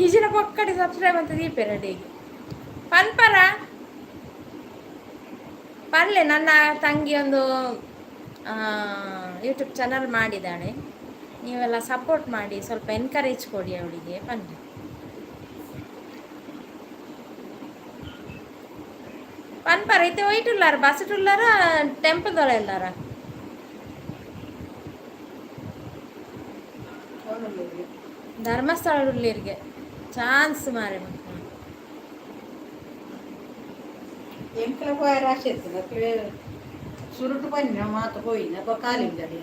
ಈಜಿನ ಪೊಕ್ಕಡೆ ಸಬ್ಸ್ಕ್ರೈಬ್ ಅಂತ ದೀಪೆರ ಅಡಿಗೆ ಪನ್ಪರ ಪನ್ಲೆ. ನನ್ನ ತಂಗಿ ಒಂದು ಯೂಟ್ಯೂಬ್ ಚಾನಲ್ ಮಾಡಿದ್ದಾಳೆ, ನೀವೆಲ್ಲ ಸಪೋರ್ಟ್ ಮಾಡಿ, ಸ್ವಲ್ಪ ಎನ್ಕರೇಜ್ ಕೊಡಿ ಅವಳಿಗೆ ಪನ್ಲೆ. ಪನ್ಪರ ಇತ್ತೆ ಒಯ್ಟುಲ್ಲಾರ? ಬಸ್ ಉಲ್ಲಾರ? ಟೆಂಪಲ್ ದೊಳ ಎಲ್ಲಾರ? ಧರ್ಮಸ್ಥಳ ಉಳ್ಳೀರಿಗೆ ಚಾನ್ಸ್ ಮಾರೆ ಮಕ್ಕಳು. ಎಂಕಲ ಪೋಯ ರಾಶಿ ಇತ್ತು ಅಕ್ಲೆ. ಸುರುಟು ಪನ್ನಿ ಮಾತ ಪೋಯಿನ ಅಪ್ಪ ಕಾಲಿಂದಡಿ.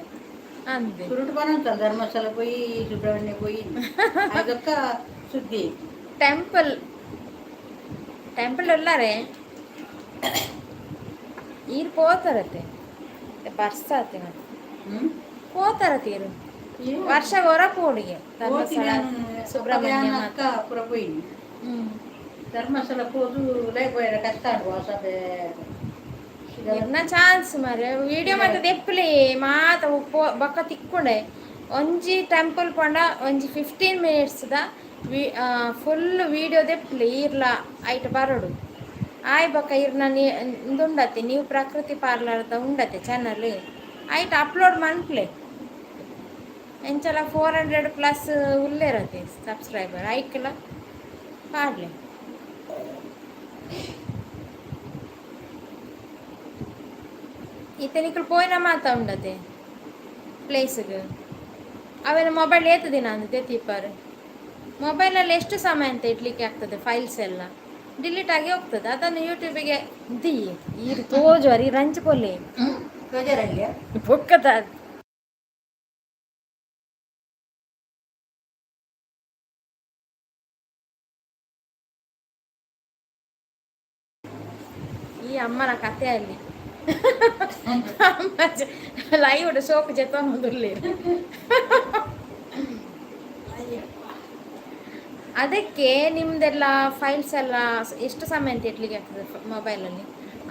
ಅಂದೆ. ಸುರುಟು ಪನ ಧರ್ಮಸ್ಥಳ ಪೋಯಿ, ಸುಬ್ರಹ್ಮಣ್ಯ ಪೋಯಿ, ಅದಕ್ಕ ಸುದ್ದಿ. ಟೆಂಪಲ್. ಟೆಂಪಲ್ ಉಲ್ಲಾರೆ ಈರ್ ಪೋತಾರತ್ತೆ ಬರ್ಸ ಆತೆ ಮತ್ತೆ. ಪೋತಾರ ತೀರು ವರ್ಷ ಹೊರ ಪೋಡಿಗೆ ಧರ್ಮಸ್ಥಳ ಸುಬ್ರಹ್ಮಣ್ಯ ಅಕ್ಕ ಮಾತ. ಪುರ ಪೋಯಿನಿ. ಧರ್ಮಸ್ಥಳ ಪೋದು ಲೈ ಪೋಯರ ಕಷ್ಟ ಆಡುವ ಸಭೆ. ಇರ್ನ ಚಾನ್ಸ್ ಮಾರೆ ವಿಡಿಯೋ ಮತ್ತೆ ದೆಪ್ಪಲಿ ಮಾತ ಬೊಕ್ಕ ತಿಕ್ಕೊಂಡೆ. ಒಂಜಿ ಟೆಂಪಲ್ ಪಂಡ ಒಂಜಿ 15 ಮಿನಿಟ್ಸ್ದ ಫುಲ್ ವಿಡಿಯೋ ದೆಪ್ಪಲಿ. ಈರ್ಲ ಐಟ್ ಬರಡು ಆಯ್ ಬೊಕ್ಕ ಇರ್ನ ಉಂದುಂಡತ್ತೆ ನೀವು ಪ್ರಕೃತಿ ಪಾರ್ಲರ್ದ ಉಂಡತೆ ಚಾನಲ್, ಐಟ್ ಅಪ್ಲೋಡ್ ಮನ್ಪ್ಲೆ. ಎಂಚಲ 400+ ಉಲ್ಲೇರತೆ ಸಬ್ಸ್ಕ್ರೈಬರ್, ಐಕ್ಲ ಪಾಡ್ಲೆ. ಇತ್ತೆ ನಿಕುಲು ಪೋಯಿನ ಮಾತ ಉಂಡತೆ ಪ್ಲೇಸ್ಗೆ ಅವೆಲ್ಲ ಮೊಬೈಲ್ ಏತು ದಿನ ಅಂದಿದ್ದೆ ತೀಪಾರು. ಮೊಬೈಲಲ್ಲಿ ಎಷ್ಟು ಸಮಯ ಅಂತ ಇಡ್ಲಿಕ್ಕೆ ಆಗ್ತದೆ? ಫೈಲ್ಸ್ ಎಲ್ಲ ಡಿಲೀಟ್ ಆಗಿ ಹೋಗ್ತದೆ. ಅದನ್ನು ಯೂಟ್ಯೂಬಿಗೆ the ಈರು ತೋಜುವರ್ ಈ ರಂಚು ಪೊಲೆ. ಬೇಜಾರಲ್ಲಿ. ಬೊಕ್ಕದ. ಈ ಅಮ್ಮನ ಕಥೆಯಲ್ಲಿ ಲೈವ್ ಶೋಕ್ ಜೆತ್ತೊಂದುಲ್ಲೆ. ಅದಕ್ಕೆ ನಿಮ್ದೆಲ್ಲ ಫೈಲ್ಸ್ ಎಲ್ಲ ಎಷ್ಟು ಸಮಯ ಅಂತ ಇಡ್ಲಿಕ್ಕೆ ಆಗ್ತದೆ ಮೊಬೈಲಲ್ಲಿ?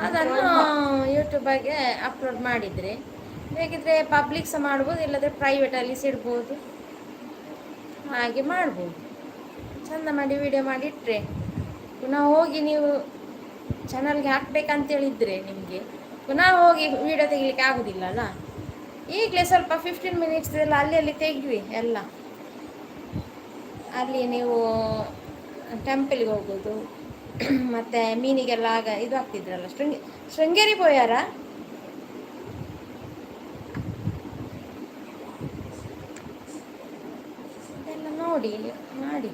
ಅದನ್ನು ಯೂಟ್ಯೂಬಿಗೆ ಅಪ್ಲೋಡ್ ಮಾಡಿದರೆ ಬೇಕಿದ್ರೆ ಪಬ್ಲಿಕ್ ಸಹ ಮಾಡ್ಬೋದು, ಇಲ್ಲದ್ರೆ ಪ್ರೈವೇಟಲ್ಲಿ ಸಹ ಇಡ್ಬೋದು, ಹಾಗೆ ಮಾಡ್ಬೋದು. ಚಂದ ಮಾಡಿ ವಿಡಿಯೋ ಮಾಡಿ ಇಟ್ಟರೆ ಪುನಃ ಹೋಗಿ ನೀವು ಚಾನಲ್ಗೆ ಹಾಕ್ಬೇಕಂತೇಳಿದರೆ ನಿಮಗೆ ಪುನಃ ಹೋಗಿ ವಿಡಿಯೋ ತೆಗಿಲಿಕ್ಕೆ ಆಗೋದಿಲ್ಲ ಅಲ್ಲ. ಈಗಲೇ ಸ್ವಲ್ಪ 15 ಮಿನಿಟ್ಸ್ ಎಲ್ಲ ಅಲ್ಲಿ ಅಲ್ಲಿ ತೆಗ್ರಿ ಎಲ್ಲ. ಅಲ್ಲಿ ನೀವು ಟೆಂಪಲ್ಗೆ ಹೋಗೋದು ಮತ್ತು ಮೀನಿಗೆಲ್ಲ ಆಗ ಇದು ಆಗ್ತಿದ್ರಲ್ಲ, ಶೃಂಗೇರಿ ಪೋಯಾರ? ಅದೆಲ್ಲ ನೋಡಿ ಮಾಡಿ.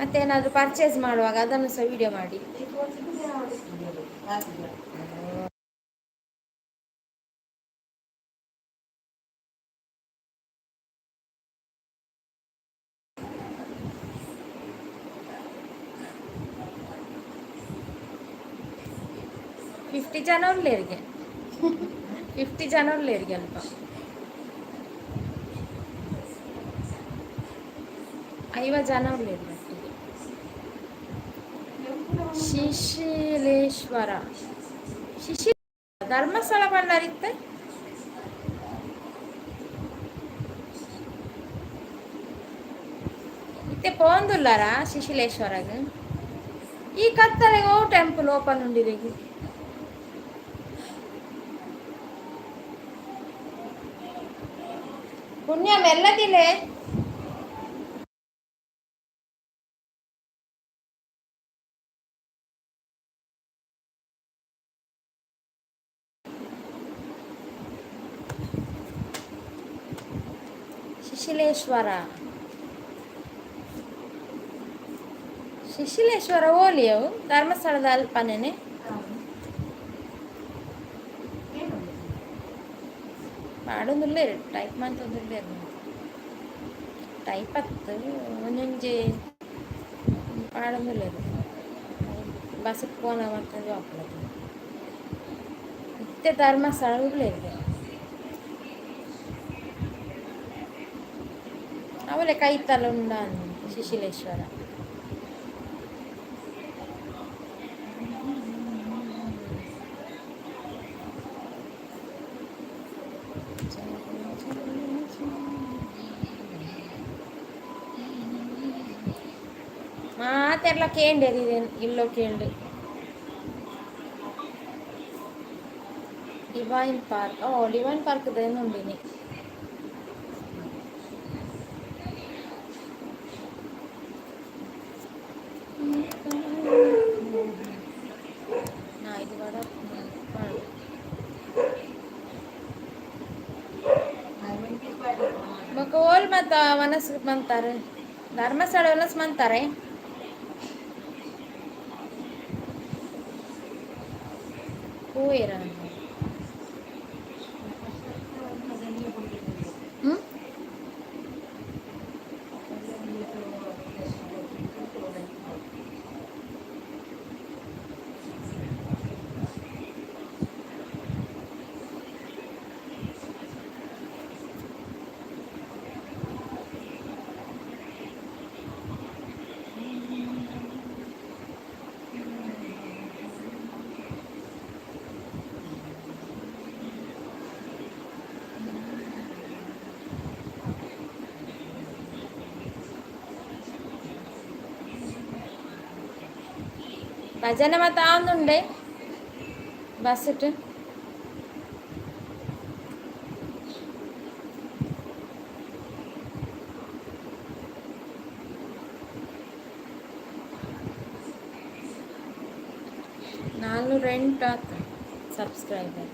ಮತ್ತೇನಾದರೂ ಪರ್ಚೇಸ್ ಮಾಡುವಾಗ ಅದನ್ನು ಸಹ ವಿಡಿಯೋ ಮಾಡಿ. ಹಾಕಿದ್ರು. 50 ಜನ ಉಳ್ಳೇರಿಗೆ, 50 ಜನ ಉಳ್ಳೇರಿಗೆ ಅಲ್ಪ. 50 ಜನ ಉಳ್ಳೇರು ಒಟ್ಟಿಗೆ. ಶಿಶಿಲೇಶ್ವರ, ಶಿಶಿ ಧರ್ಮಸ್ಥಳ ಪಂಡರಿತ್ತೆ. ಇತ್ತೆ ಪೋಂದುಲ್ಲಾರ ಶಿಶಿಲೇಶ್ವರಗ್? ಈ ಕತ್ತಲೆಗೆ ಓ ಟೆಂಪಲ್ ಓಪನ್ ಉಂಡಿರಿಗೆ? ಪುಣ್ಯ ಮೆಲ್ಲದಿಲೆ. ಶಿಶಿಲೇಶ್ವರ, ಶಿಶಿಲೇಶ್ವರ ಓಲಿಯವು ಧರ್ಮಸ್ಥಳದ ಅಲ್ಪನೇನೆ. ಪಾಡೊಂದುಲ್ಲೇರು, ಟೈಪ್ ಮಂತೊಂದುಲ್ಲೇರು. ಟೈಪ್ ಅತ್ತು ಒಂಜೊಂಜಿ ಪಾಡೊಂದುಲ್ಲೇರು. ಬಸ್ ಪೋನ ಮತ್ತೊಂದು ಆಪುನದು. ಇತ್ತೆ ಧರ್ಮಸ್ಥಳ ಉಲ್ಲೇರು. ಅವಲೆ ಕೈತಲ ಉಂಡ ಶಿಶಿಲೇಶ್ವರ. ಮಾತೆರ್ಲ ಕೇಂಡೇರಿ ಇಲ್ಲೋ ಕೇಂಡು. ಡಿವೈನ್ ಪಾರ್ಕ್, ಓ ಡಿವೈನ್ ಪಾರ್ಕ್ ಉಂಡಿನಿ. ನಾ ಇದು ಬಡ ಮಾಡು. ಬೊಕ ಓಲ್ ಮತ್ತ ವನಸ್ ಮಂತಾರೆ? ಧರ್ಮಸ್ಥಳ ವನಸ್ ಮಂತಾರೆ. ಪೂಯೆರ. ಹ್ಮ್ ಭಜನೆ ಮತ್ತೆ ಆವೊಂದುಂಡೆ ಬಸ್ಟ್. 408 ಆತು ಸಬ್ಸ್ಕ್ರೈಬರ್.